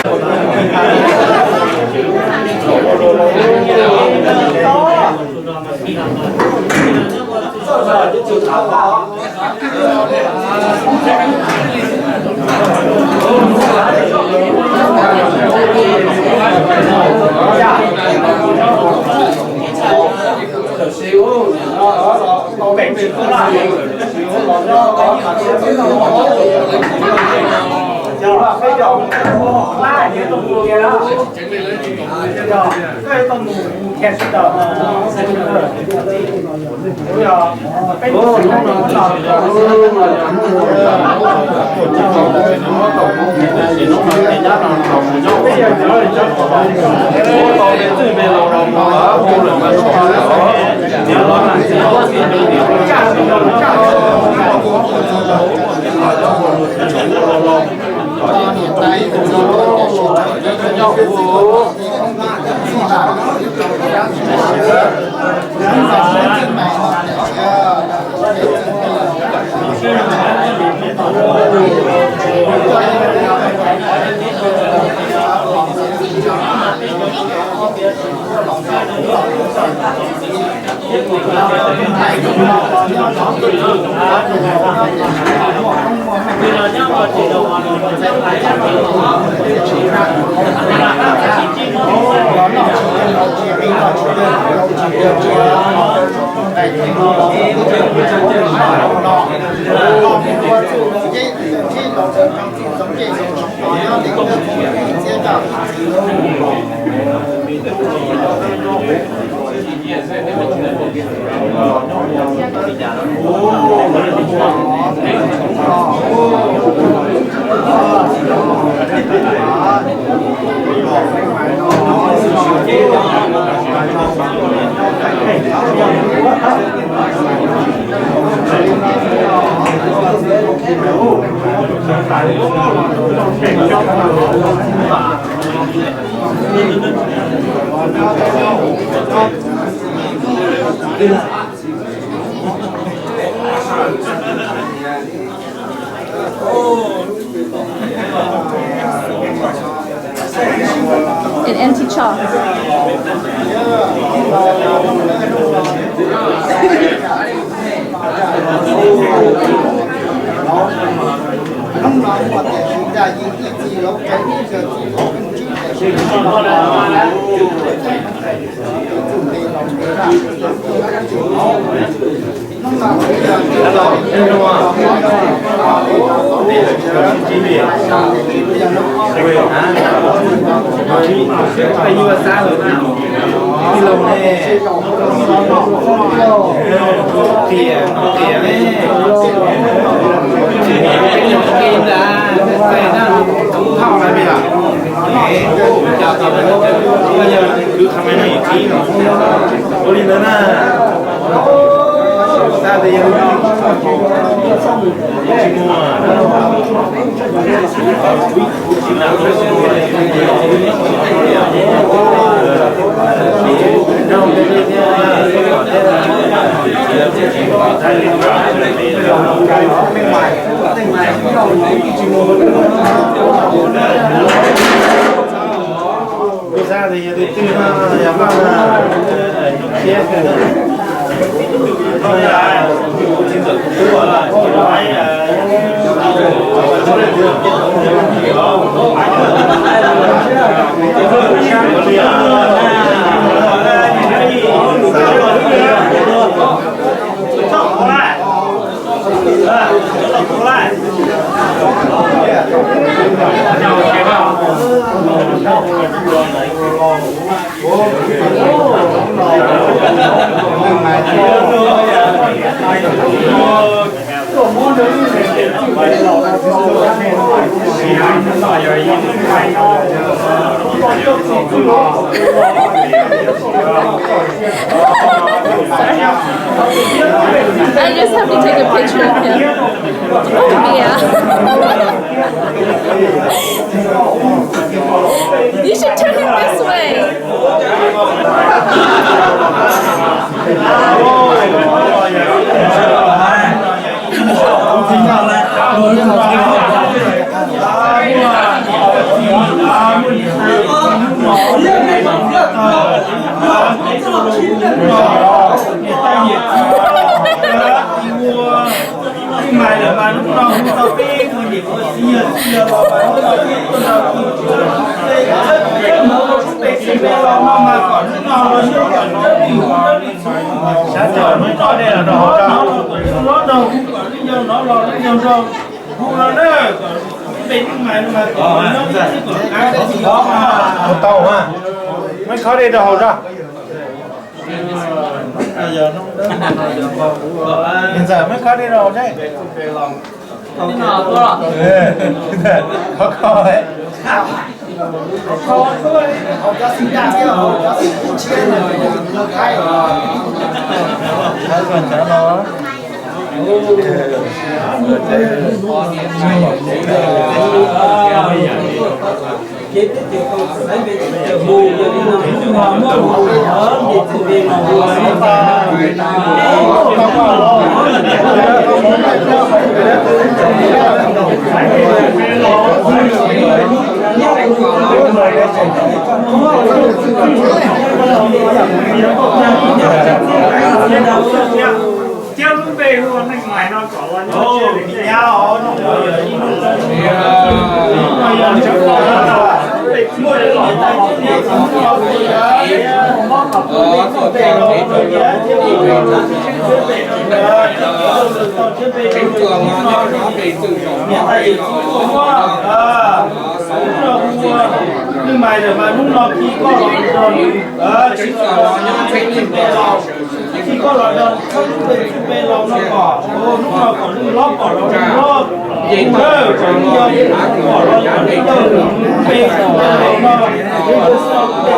Anti-chalk. Ua li ntawd na, xav tias yog tsis muaj. Kuv xav tias yog tus twg no yog noj na, thiab I just have to take a picture of him. Oh, yeah. You should turn him this way. Tus mais lawm mas hnub no hu tau peb ua niam ua txiv yawg txiv yawg los mas hnub no peb tuaj nrog tus tub tub peb tsis peb los no mas kom hnub no los nyob kom nrog li hu nrog li txhub, sawv daws hnub no de los rau hauv no los kom txhua hlob nrog hu kom lub yau nov los lub yau nrog hu los na, kom tub peb tus mais no mas kom nyob li txhib kom av txhib os. Hu tau mas, muab khob dej rau hauv tso. Niam ntxawm, muab khob dej rau hauv seb. Khob khob. Thiab lub npe hu ua neej mais no kom los nyob ua ib nyab os. Hnub no hu ua neej mais lawm mas hnub no khi koj los nrog nws, khi koj los nrog khawb lub npe txwj npe los no kom hnub no kom nws hlob pom los nws hlob, kom nws yau pom los kom nws yau, nws npe txwj npe los no, hnub no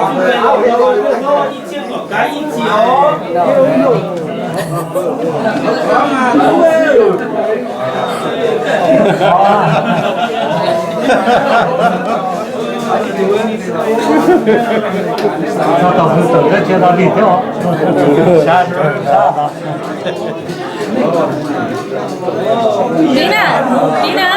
npe txwj npe los no, ib txhiab kom kav ib txhis os. Tau tus tawm thiab cia tau li thiab os. Dina, Dina,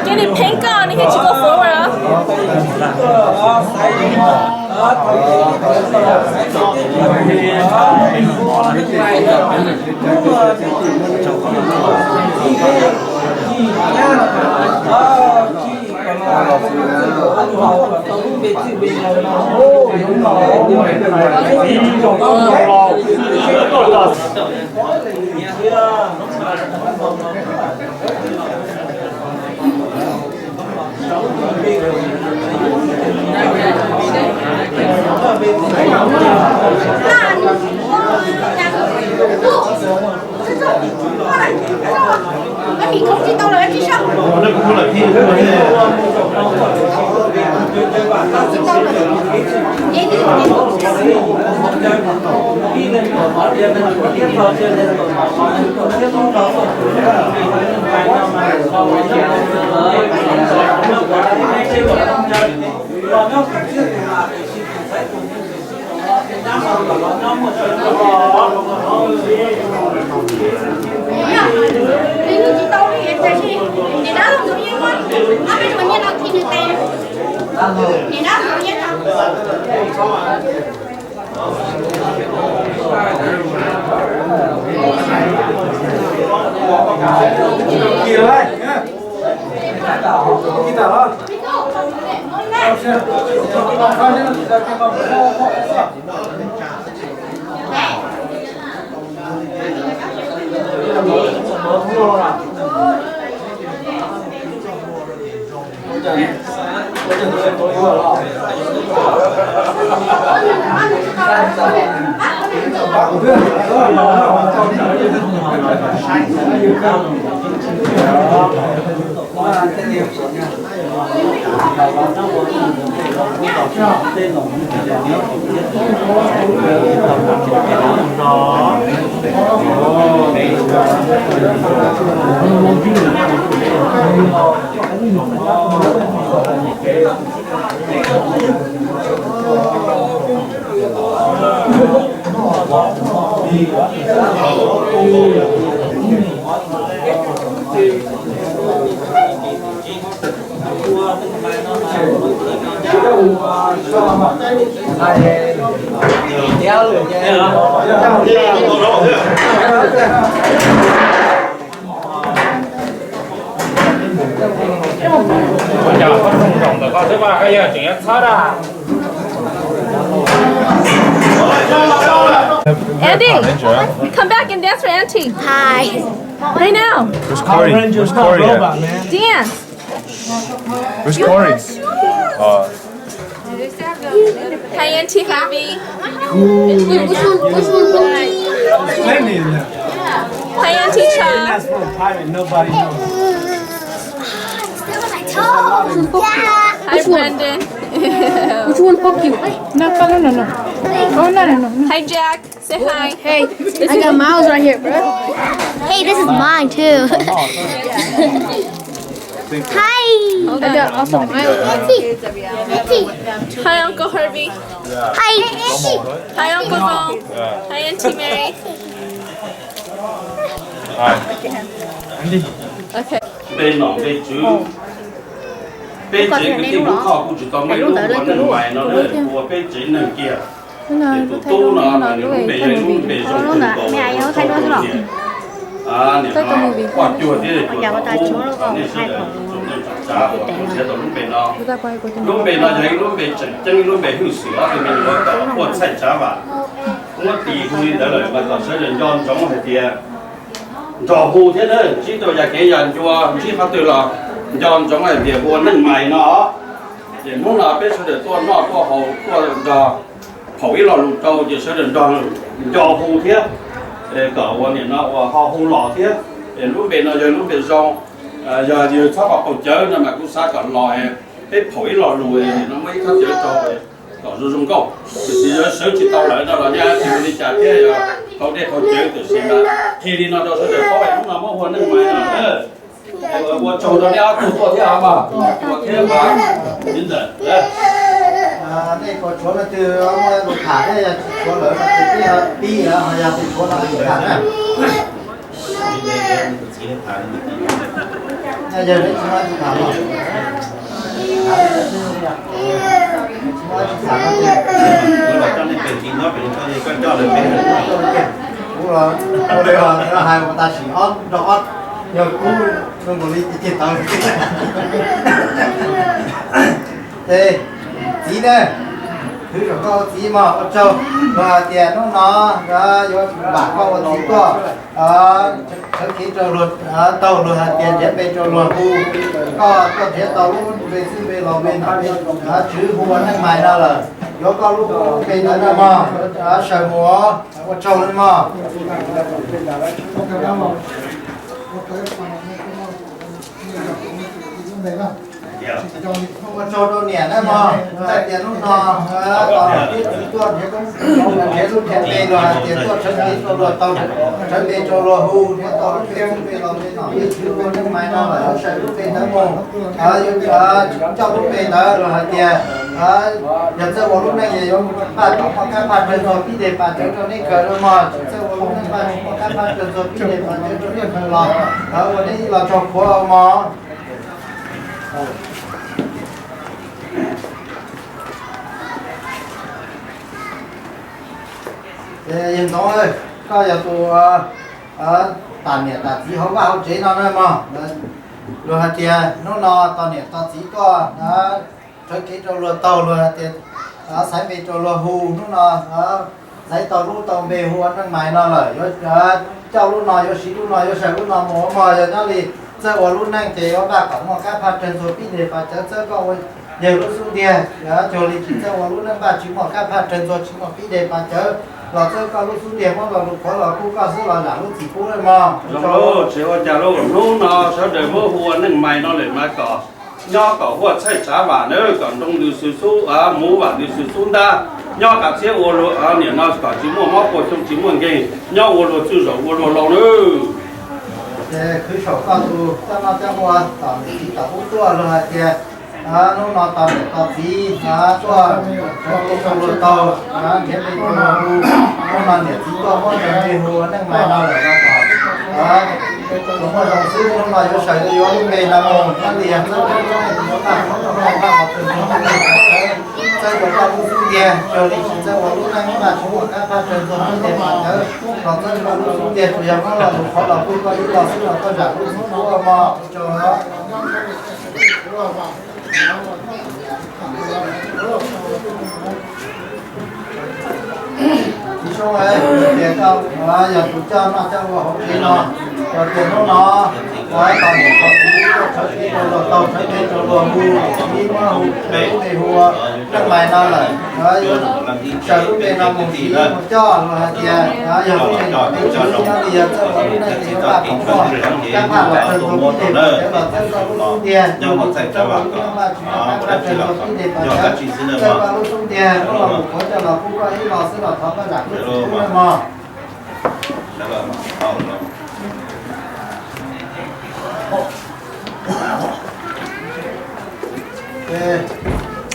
cia nws pheej koj, nws thiaj tsis go forward os. Ua cas koj rooj zaum ntawm koj xwb mas koj yog tseem yuav txhawb da. Andy, come back and dance for Auntie. Hi. Right now. Where's Corey? Where's Corey at? Dance. Where's Corey? Uh, Hi, Auntie Harvey. Hi, Auntie Cha. Hi, Brandon. Which one poke you? No, no, no, no. Oh, no, no, no, no. Hi, Jack. Say hi. Hey, I got Miles right here, bro. Hey, this is mine too. Hi. I got also Miles. Hi, Uncle Harvey. Hi. Hi, Uncle Vaughn. Hi, Auntie Mary. Okay. Npe nom npe tswv. Peb tsev kwv tij Hmoob Thoj kuj tsis tau muaj ib lub ua neej mais no na, ua peb tsev neeg kiag. Ces tus tub no mas nws lub npe yog ib lub npe zoo kawg nkaus, niam, niam Paj Cuag thiab tus tub, nej sawv daws tsav tau lub npe no. Lub npe no yog ib lub npe tseem ceeb, ib lub npe hwj xwm ob tug me nyuam kom quaj txhaij tsav vam. Muab tis hu li ntawd lawm mas kom sawv daws nco ntsoov hais tias nrog hu thiab na, ntsib rau yam kev yam ncua ntsib qhov twg los nco ntsoov hais tias ua neej mais no. Ces hnub no peb sawv daws tuaj noj tuaj haus tuaj nrog phaum ib lo lus rau ces sawv daws nrog nco hu thiab, kom ua nim no uas ho hu los thiab. Lub npe no yog lub npe zoo, yog yus txhob qaug cawv no mas kuv xav kom los peb phaum ib lo lus no muab ib thaj cawv rau kom zoo zoo nkauj. Tiam sis yog sawv tsis tau lawm no los nyaj tsis ua li cas thiab, yog qaug dej qaug cawv tiam sis mas qhia li no rau sawv daws paub, hnub no muab ua neej mais no. Ua tsaug rau nej ob tug tuaj thiab mas, ua thiab mas, tiv ntawm nej kom tshuav leej twg muaj lus tham thiab, yog tsis tshuav lawm no ces pib, pib, ho yog tsis tshuav no ces tham na. Yog neb tsis muaj tsis tham los, tsis muaj tsis tham no ces kuv los coj nej pem tsis nyob pem, koj coj lawv pem. Kuv los hais ua tam sim ob rau ob, yog kub zoo nkaus li ces tawv. Ces txiv ne, khwv saum koj ua txiv mog, ua tsaug. Luag hais tias hnub no yuav vam koj ua txiv tuaj sawv kev rau luag taug, luag hais tias nrhiav npe rau luag hu. Koj tuaj nrhiav tau lub npe xwb, npe los npe nom, tswv hu ua Neej Mais no lawm, yuav koj lub npe ntawd no mog, sawv mus, ua tsaug li mog. Ua tsaug rau niam na mog, hais tias hnub no tos niam thiab txiv tuaj nrhiav koob nrhiav lub nrhiav npe, luag hais tias tuaj sawv kev rau luag taug, sawv npe rau luag hu, nrhiav tau lub npe xwb, npe los npe nom, npe tswv hu ua Neej Mais no lawm, yuav sawv lub npe ntawd mus. Yuav coj lub npe ntawd, luag hais tias yog txawj ua lub neej ces yuav npaj kom muaj kab phaj raws txhua pib deg pam cawv rau nej kawg no mog. Tsis txawj ua lub neej npaj tsis muaj kab phaj raws txhua pib deg pam cawv rau nej kawg los, ua nej ib los tsaug qhuav mog. Yawg Ntxoov, koj yog tus tas niam tas txiv hauv vaj hauv tsev no na mog. Luag hais tias hnub no tos niam tos txiv tuaj sawv kev rau luag taug, luag hais tias xaiv npe rau luag hu, hnub no xaiv tau lub tau npe hu ua Neej Mais no lawm, yuav coj lub no, yuav siv lub no, yuav sawv lub no mus mog. Yog nyob li txawj ua lub neej ces yuav npaj kom muaj kab phaj raws txhua pib deg pam cawv, txawj koj ua yawg lub xub ntiag. Cuag li tsis txawj ua lub neej npaj tsis muaj kab phaj raws txhua tsis muaj pib deg pam cawv los txawj koj lub xub ntiag, muab lo lus qhuav los kub koj xwb los zam lub txim pub mog. Tsis ua cas lauj, hnub no sawv daws muab hu ua Neej Mais no lawm mas kom nyob kom huaj txhaij tsav vam nawb, kom nroo ntws xws xub muv, vam ntws xws xub ntab, nyob qab txhiab ua luag niam no kom tsis muaj mob pua xyoo tsis muaj nkeeg, nyob ua luag txwj zaum ua luag laus nawb. Ces khwv saum koj tus coj noj coj ua tom niam txiv tom ub tuaj, luag hais tias hnub no tos niam tos txiv tuaj sawv kev rau luag taug, nrhiav npe rau luag hu. Hnub no niam txiv tuaj muab npe hu ua Neej Mais no lawm no kom tsuas muaj zoo xwb, hnub no yuav sawv yuav lub npe no mus, nyob li yog txawj ua lub neej yuav npaj kom muaj kab phaj raws txhua pib deg pam cawv, txawj ua koj lub xub ntiag. Cuag li tsis txawj ua lub neej npaj tsis muaj kab phaj raws txhua pib deg pam cawv los txawj koj lub xub ntiag, tsuas yog muab lo lus qhuav los kub koj ib los xwb los koj zam lub txim pub mog. Ua tsaug. Txiv Soob, tias koj yog tus coj noj coj ua hauv tsev no, yog tias hnub no tos niam tos txiv tuaj sawv kev rau luag taug, sawv kev rau luag hu, txiv muab hu lub npe hu ua Neej Mais no lawm, yuav sawv lub npe no mus siv mus coj, luag hais tias yog lub npe no nyob li yog txawj ua lub neej ces yuav npaj kom muaj kab phaj los raws txhua pib deg pam cawv los txawj koj lub xub ntiag. Cuag li tsis txawj ua lub neej npaj tsis muaj kab phaj raws txhua pib deg pam cawv, txawj koj lub xub ntiag, muab lo lus qhuav coj los kub koj ib los xwb los thov koj zam lub txim pub mog.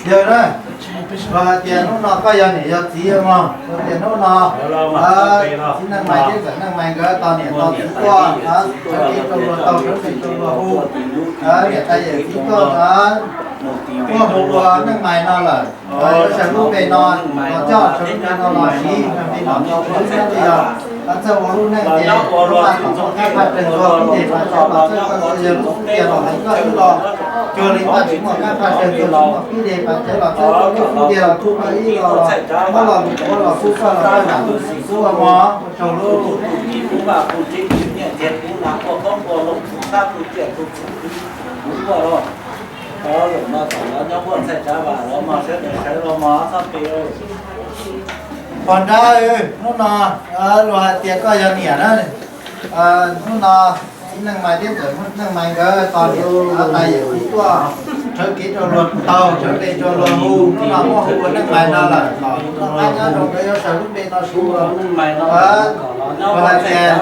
Yawg na, luag hais tias hnub no koj yog niam yog txiv mog, luag tias hnub no txiv Neej Mais thiab ntxawm Neej Mais nkawd tos niam tos txiv tuaj sawv kev rau luag taug, sawv kev rau luag hu. Niam tais yawm txiv tuaj muab hu ua Neej Mais no lawm, yuav sawv lub npe no los coj, sawv lub npe no los siv, npe no tsis tshwj xeeb li yog txawj ua lub neej ces npaj kom muaj kab phaj raws txhua pib deg pam cawv los txawj koj, yog lub xub ntiag los hais koj ib los. Cuag li npaj tsis muaj kab phaj raws txhua pib deg pam cawv los txawj koj lub xub ntiag los kub koj ib los, muab lo lus qhuav los kub koj los koj zam lub txim pub mog. Ua tsaug lauj. Pog nrab, hnub no luag hais tias koj yog niam na, hnub no txiv Neej Mais thiab ntxawm Neej Mais nkawd tos niam tais yawm txiv tuaj sawv kev rau luag taug, sawv npe rau luag hu, hnub no muab hu ua Neej Mais no lawm, kom koj qab nyob zoo nkawd yuav sawv lub npe no siv ua luag hais tias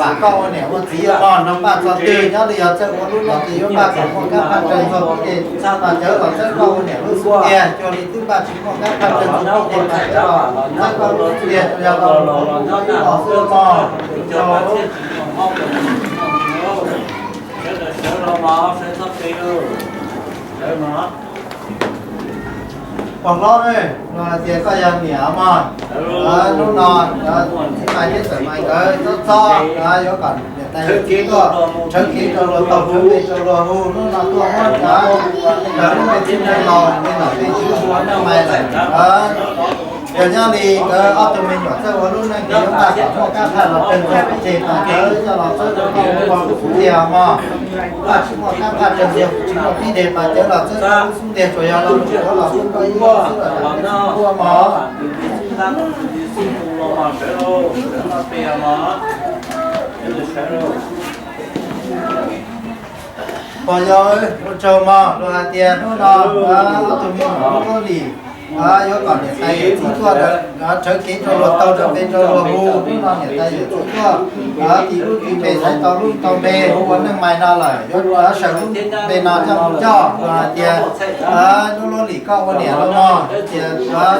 vam koj ua niam ua txiv mog, nrog npaj txog twg nyob li yog txawj ua lub neej ces yuav npaj kom muaj kab phaj raws txhua pib deg pam cawv los txawj koj ua niam lub xub ntiag. Cuag li twb npaj tsis muaj kab phaj raws txhua pib deg pam cawv los txawj koj lub xub ntiag, tsuas yog lo lus qhuav los kub koj ib los xwb mog. Pog hlob ne, no hais tias koj yog niam mog, hnub no txiv Maiv thiab txawm Maiv nkawd txob txob yuav kom niam tais yawm txiv tuaj rhawv kev rau luag taug, rhawv kev rau luag hu, hnub no tuaj muab cov nkawd lub me txij me laus me nom me tswv hu ua neej Maiv lawm. Yog nyob li nkawd ob tug me nyuam txawj ua lub neej ces yuav npaj kom muaj kab phaj los raws txog pib deg pas cawv coj los txawb rau koj ua lub xub ntiag mog. Npaj tsis muaj kab phaj raws txog tsis muaj pib deg pas cawv los txawb koj lub xub ntiag, tsuas yog los ua los txawb koj ib lub xwb los ua mog. Pog yau, ua tsaug mog, luag hais tias hnub no ob tug me nyuam lub lim yuav kom niam tais yawm txiv tuaj rhawv kev rau luag taug, rau peb rau luag hu, hnub no niam tais yawm txiv tuaj tis lub tis npe, xaiv tau lub tau npe hu ua neej Maiv no lawm, yuav sawv lub npe no coj mus coj, luag hais tias lub lub lim koj ua niam los mog, tias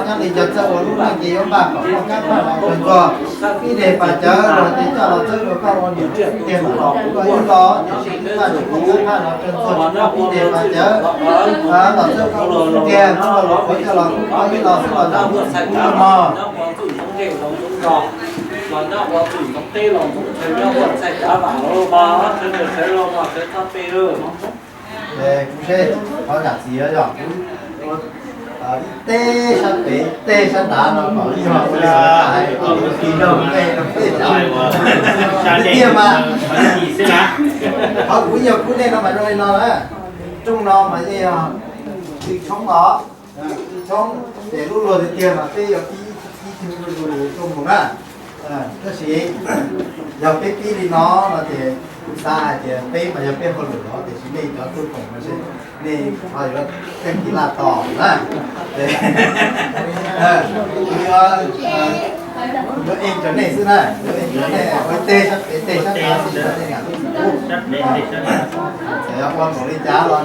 nyob li cov txawj ua lub neej ces yuav npaj kom muaj kab phaj los raws txog pib deg pas cawv, luag hais tias coj los txawb rau koj ua niam lub xub ntiag los koj ib los, tiam sis npaj tsis muaj kab phaj los raws txog tsis muaj pib deg pas cawv los txawb koj lub xub ntiag, hnub no luag qhuav coj los hu koj ib los xwb los zam lub txim pub mog. Kuv seb qhov zam txim yog ib teg sab pem, ib teg sab nrad no kom ib yog ua li hais, ib yog kuv ib yam kuv nej no mas zoo li no na. Rooj no mas yeej yog tshoob os, tshoob ces lub luag tiag tiag mas peb yuav pib ib tug rooj mus na. Tab sis yog peb pib li no no ces kuv xav hais tias peb mas yog peb hauj lwm los tiam sis nej cov tuaj koom no nej ho yuav teeb tis laj tos na. Kuv yuav, kuv yuav ev rau nej xwb na, yuav ev rau nej ua teg sab pem teg sab nrad xwb, nej yam li kuv. Txawm yog ua npaum li cas los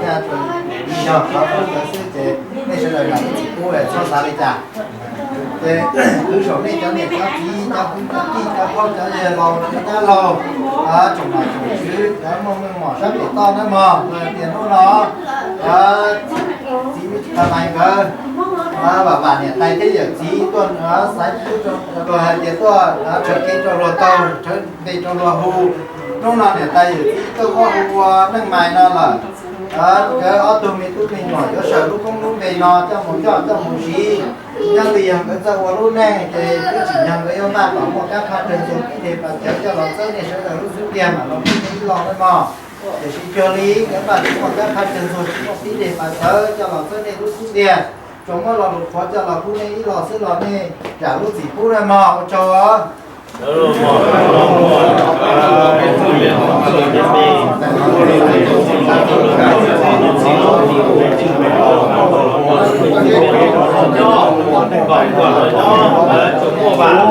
yog qhov xwb ces nej sawv daws yam li txim pub txhob xav li cas. Ces kwv saum nej cov niam cov txiv, cov kwv cov tij, cov pog cov yawg laus cov dab laug, tsoom nom tsoom tswv, cov muaj meej mom sab pem toj nawb mog, tias hnub no txiv Maiv nkawd vam vam niam tais thiab yawm txiv tuaj xaiv tub rau luag hais tias tuaj rhawv kev rau luag taug, rhawv npe rau luag hu. Hnub no niam tais yawm txiv tuaj muab hu ua neej Maiv no lawm. Nkawd ob tug me tub me nyuam yuav sawv lub koob lub npe no coj mus coj coj mus siv. Nyob li yog nkawd txawj ua lub neej ces twb tsim nyog nkawd yuav npaj kom muaj kab phaj raws txog pib deg pas cawv coj los txawb nej sawv daws lub xub ntiag mam los pub nej ib los nawb mog. Tiam sis cuag li nkawd npaj tsis muaj kab phaj raws txog tsis muaj pib deg pas cawv coj los txawb nej lub xub ntiag, tsuas muab lo lus qhuav coj los pub nej ib los xwb los nej zam lub txim pub nawb mog, ua tsaug os. Los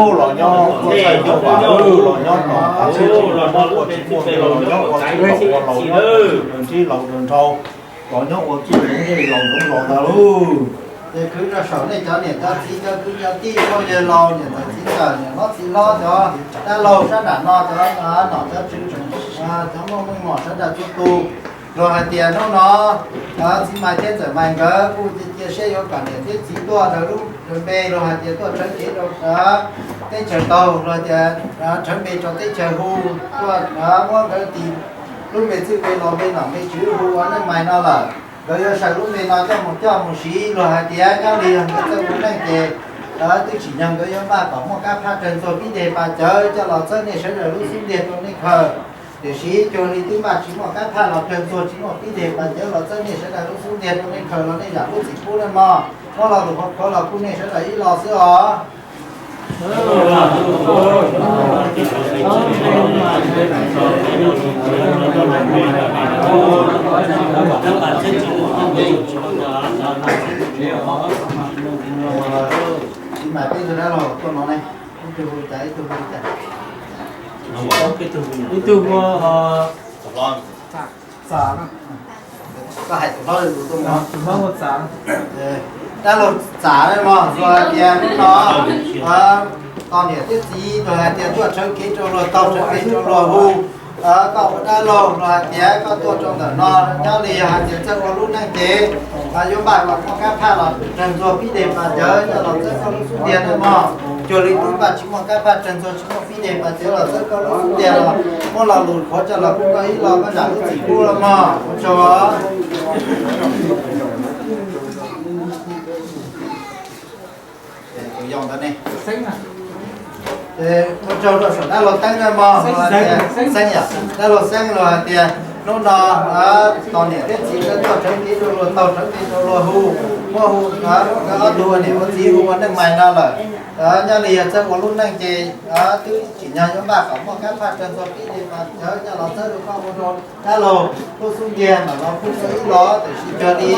nyob los nyob los nyob los nyob los nyob los ntsib laus nrau, los nyob ua txuj ntawm ntej laus nrau los ntawd lauj. Ces khwv rau saum nej cov niam cov txiv, cov kwv cov tij, pog yawg laus, niam ntxawm txiv ntxawm, niam hlob txiv hlob, cov dab laug sab nram no, cov nom cov tswv, cov muaj meej mom sawv daws txhua tus. Luag hais tias hnub no txiv Maiv thiab ntxawm Maiv nkawd kuj cia cia siab yuav kom niam thiab txiv tuaj rau lub npe, luag hais tias tuaj rhawv kev rau teb chaws taug, luag tias rhawv npe rau teb chaws hu, tuaj muab nkawd tis lub npe txwj npe laus npe nom npe tswv hu ua neej Maiv no lawm. Nkawd yuav sawv lub npe no coj mus coj mus siv, luag hais tias nyob li yog nkawd txawj ua neej ces twb tsim nyog nkawd yuav npaj kom muaj kab phaj raws txog pib deg pas cawv coj los txawb nej sawv daws lub xub ntiag rau nej khaws. Tiam sis cuag li twb npaj tsis muaj kab phaj los raws txog tsis muaj pib deg pas cawv los txawb nej sawv daws lub xub ntiag rau nej khaws los nej zam lub txim pub nawb mog. Muab lo lus qhuav qhuav los pub nej sawv daws ib los xwb os. Txiv Maiv peb tug dab laug tuaj no ne, ib tug hu li cas ib tug hu li cas? Ib tug hu Txam, koj hais tus hlob tus tuaj no. Dab laug Txam ne mog, luag hais tias hnub no tos niam thiab txiv, luag hais tias tuaj rhawv kev rau luag taug, rhawv kev rau luag hu. Koj ua dab laug los hais tias koj tuaj rau ntawm no nyob li hais tias txawj ua lub neej ces yuav npaj kom muaj kab phaj los rawg ntxuag pib deg pas cawv nyob los txawb koj lub xub ntiag na mog. Cuag li twb npaj tsis muaj kab phaj rawg ntxuag tsis muaj pib deg pas cawv los txawb koj lub xub ntiag los muab lo lus qhuav coj los pub koj ib lo koj zam lub txim pub los mog. Ua tsaug. Tus yau ntawd ne, ua tsaug rau saum dab laug Teeb na mog, Xeeb yom, dab laug Xeeb los hais tias hnub no tos niam thiab txiv nkawd tuaj rhawv kev rau luag taug rhawv kev rau luag hu, muab hu nkawd ob tug ua niam ua txiv hu ua neej mais no lawm. Nyob li yog txawj ua lub neej ces twb tsim nyog yuav npaj kom muaj kab phaj rawg ntxuag pib deg pas cawv nyob los txawb rau koj ua rau dab laug lub xub ntiag mam los pub koj ib lo, tiam sis cuag li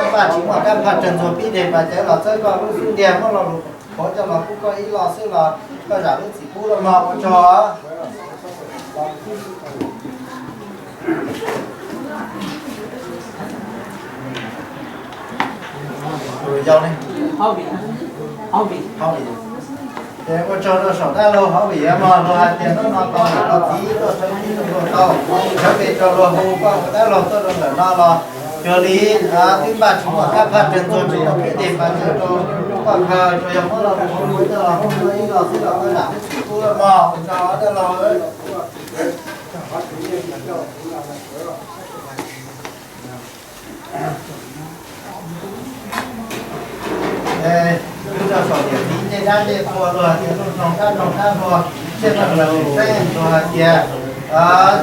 npaj tsis muaj kab phaj rawg ntxuag pib deg pas cawv los txawb koj lub xub ntiag muab lo lus qhuav coj los pub koj ib lo xwb los koj zam lub txim pub los mog. Ua tsaug. Tus yau ne, Hauv Vim. Ces ua tsaug rau saum dab laug Hauv Vim mog, luag hais tias hnub no tos niam tos txiv tuaj rhawv kev rau luag taug, rhawv kev rau luag hu koj ua dab laug tuaj rau ntawm no los cuag li twb npaj tsis muaj kab phaj rawg ntxuag tsis muaj pib deg pas cawv rau koj khaws, tsuas yog muab lo lus qhuav coj los pub koj ib lo xwb los koj zam lub txim pub los mog. Ua tsaug dab laug. Wb rau saum niam txiv ncej dab ncej qhua luag hais tias lub nroog dab nroog dab hluas, ntsej muag lawm tseeb luag hais tias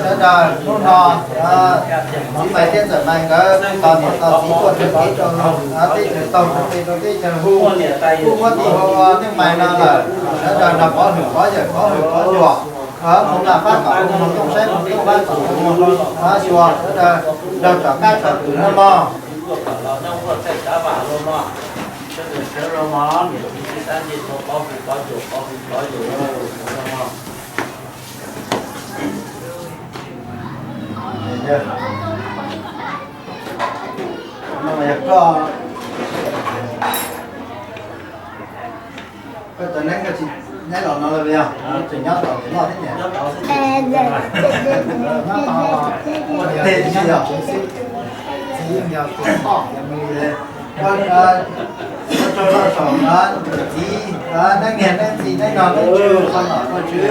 sawv daws hnub no txiv Maiv thiab ntxawm Maiv nkawd tos niam tos txiv tuaj rhawv kev rau teb chaws taug rhawv kev rau teb chaws hu, kuj muab tis hu ua neej mais no lawm. Sawv daws nrog pov hwm pov yawm pov hwm pov cuam, mus laj fab kom ua mus tooj, saib mus tooj fab kom ua mus xyuas, sawv daws nrog tsom kab tsom kwm no mog. Koj cov neeb koj tsis nyob los no lawm yog tseem nyob tom kev loj thiab niam? Tej tsis yog. Ua tsaug rau saum niam txiv, neeb niam neeb txiv, neeb nus neeb tswv, qhov nom qhov tswv,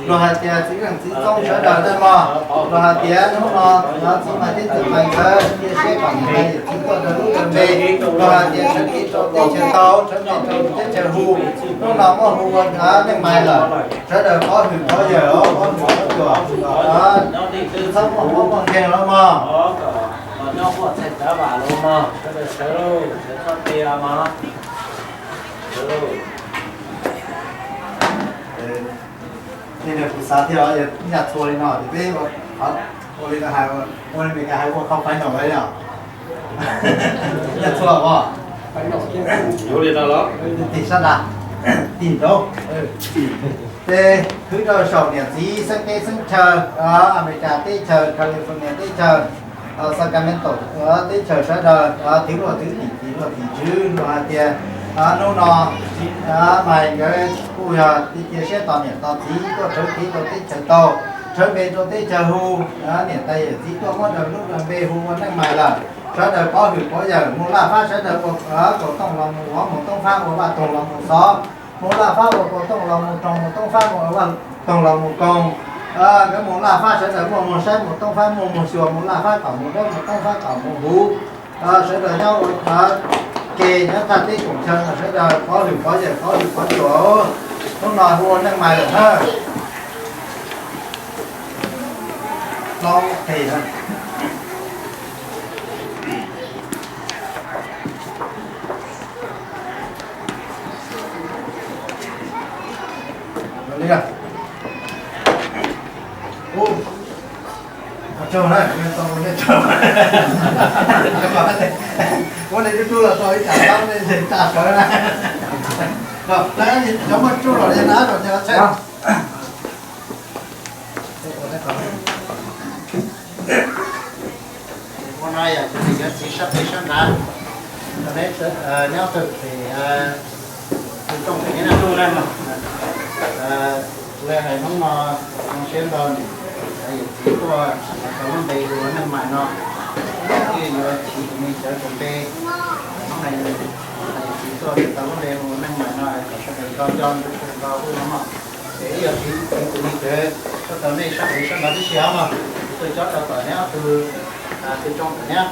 luag hais tias txiv leej txiv txoob sawv daws tej mog, luag hais tias hnub no txiv Maiv thiab ntxawm Maiv nkawd cia siab kom niam tais yawm txiv tuaj raws lub raws npe, luag hais tias rhawv kev rau teb chaws taug, rhawv kev rau teb chaws hu, hnub no muab hu ua neej mais lawm, sawv daws pov hwm pov yawm, pov hwm pov cuam, txhob muaj mob muaj nkeeg los mog. Tej no kuv xav thiab, yog nyaj txhua li no ces peb ua li hais, ua li Meskas hais ua khau pais ntaum li os. Nyaj txhua os. Yuav li no los tim sab nrad, tim nraud. Ces khwv rau saum niam txiv xeeb teb xeeb chaw, Amelikas teb chaws, California teb chaws, Sacramento teb chaws sawv daws, twv luag twv tim, tim luag tim tswv, luag hais tias hnub no Maiv nkawd kuj yog cia siab tos niam tos txiv tuaj rhawv kev rau teb chaws taug, rhawv npe rau teb chaws hu, niam tais yawm txiv tuaj muab raws lub raws npe hu ua neej mais lawm, sawv daws pov hwm pov yawm, mus laj fab sawv daws ua kaus tooj los mus vov, mus tooj fab ua vaj toog los mus xov, mus laj fab ua kaus tooj los mus roog, mus tooj fab mus ua vaj toog los mus koog. Nkawd mus laj fab sawv daws muaj moog saib, mus tooj fab muaj moog xyuas, mus laj fab kom mus dawb, mus tooj fab kom mus huv. Sawv daws nyob ua ke nyob thaj teb koom chaw no sawv daws pov hwm pov yawm, pov hwm pov cuam. Hnub no hu ua neej mais lawm na. Plaub qe na. Li na. Ub, ua tsaug na, tau nej tsaug. Ua nej dub dub los tau ib tsam tab nej tsa sawv na. Cov muaj tsuj los yog na, los yog tsheb. Ua no yog cov niam cov txiv sab teb sab nrad, nyob twg ces tus rooj pem neb naj ntuj na, lawv hais hnub no zoo siab ntau niam Yawm txiv tuaj tau lub npe hu ua Neej Maim no, thiaj yuav chiv tus me cawv tus npe. Hnub no yawm txiv tuaj tau lub npe hu ua Neej Maim no kom sawv daws nco nco, sawv daws nco hu no mog. Ces ib yog chiv tus me cawv tuaj tau nej sab pem sab nrad tib si os mog, tuaj cob rau tom neb ob tug, tw rooj tom neb.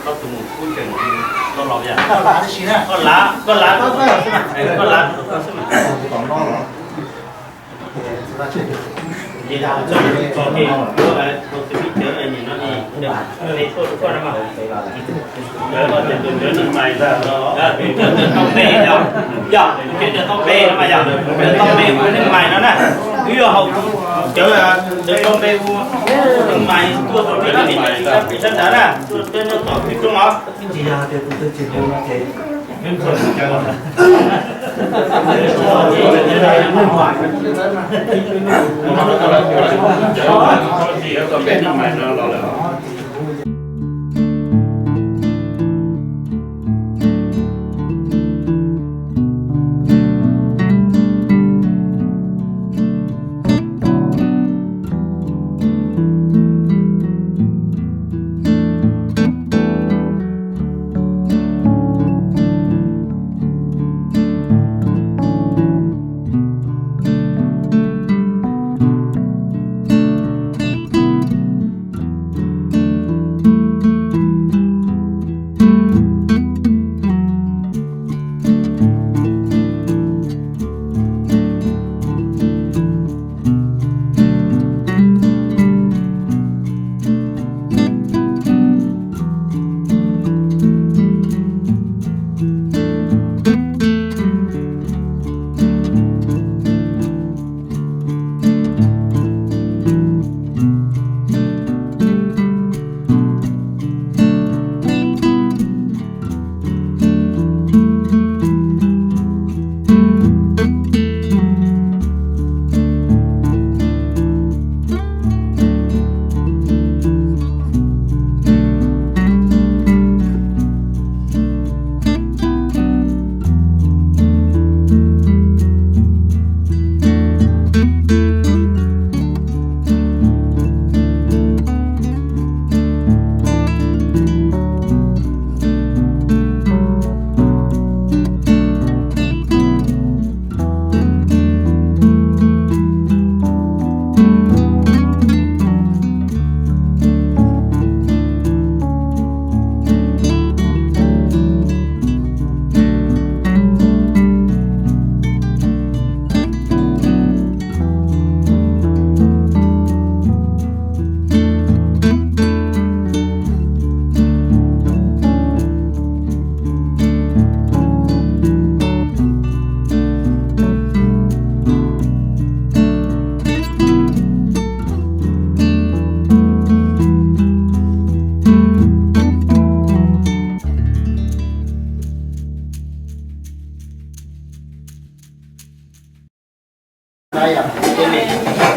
Koj tus mus kub tseem koj los yam. Koj lav tib si na. Koj lav, koj lav, koj lav. Yog, cov tau npe no mas yog, cov tau npe hu Neej Maim no na. Twb yog hauv cov tau npe hu Neej Maim tuaj tau pem sab nrad na, tuaj tom tw rooj os.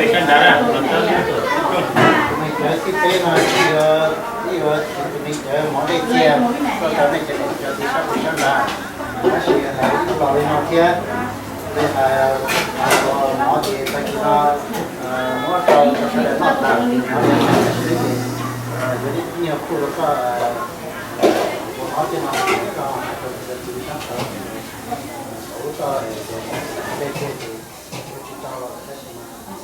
Pem sab nrad na, tus me cawv thib peb no, ib yuav tus me cawv mov dej txias tuaj tau nej cov niam cov txiv sab pem sab nrad, tab sis lawv kuj los li no thiab. Li hais, mov ces tag kis no muab rau sawv daws noj tas, yuav ib nyuag kuj rau koj ua mov tej no, koj hais rau cov txiv sab nrad, lub koj dej txias ces tsis tau los tab sis mas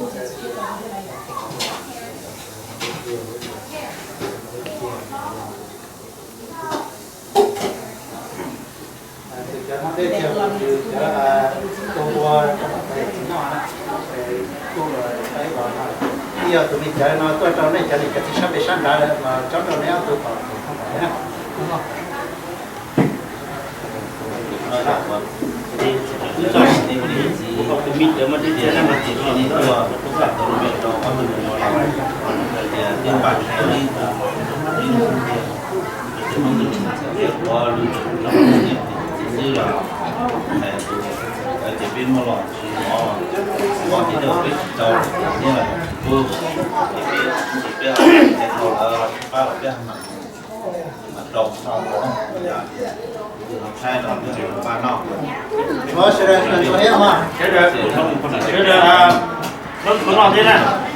Tus cov no dej txias los tus cov tuaj ua rau pem txiv noj na, es kuj los saib los no. Ib yog tus me cawv no tuaj rau nej cov niam cov txiv sab pem sab nrad los cob rau neb ob tug tom tus thoob pem na. Sawv daws, sawv daws, sawv daws, sawv daws, sawv daws, sawv daws, sawv daws, sawv daws,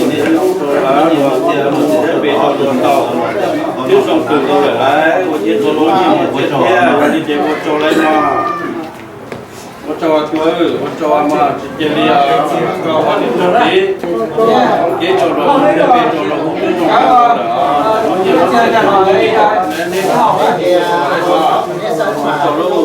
tus niam tub rau lawv, los tias mus txiv thiab pes rau luag tau, twb zoo kawg nkaus lawm lauj, ua ciav txhua lub nyiaj mus txiav thiab, ua li ces ua tsaug lawm mog. Ua tsaug cuab, ua tsaug mas tsis cia li os, koj ua li rau txiv, kev rau los, kev rau los, ua tsaug lauj.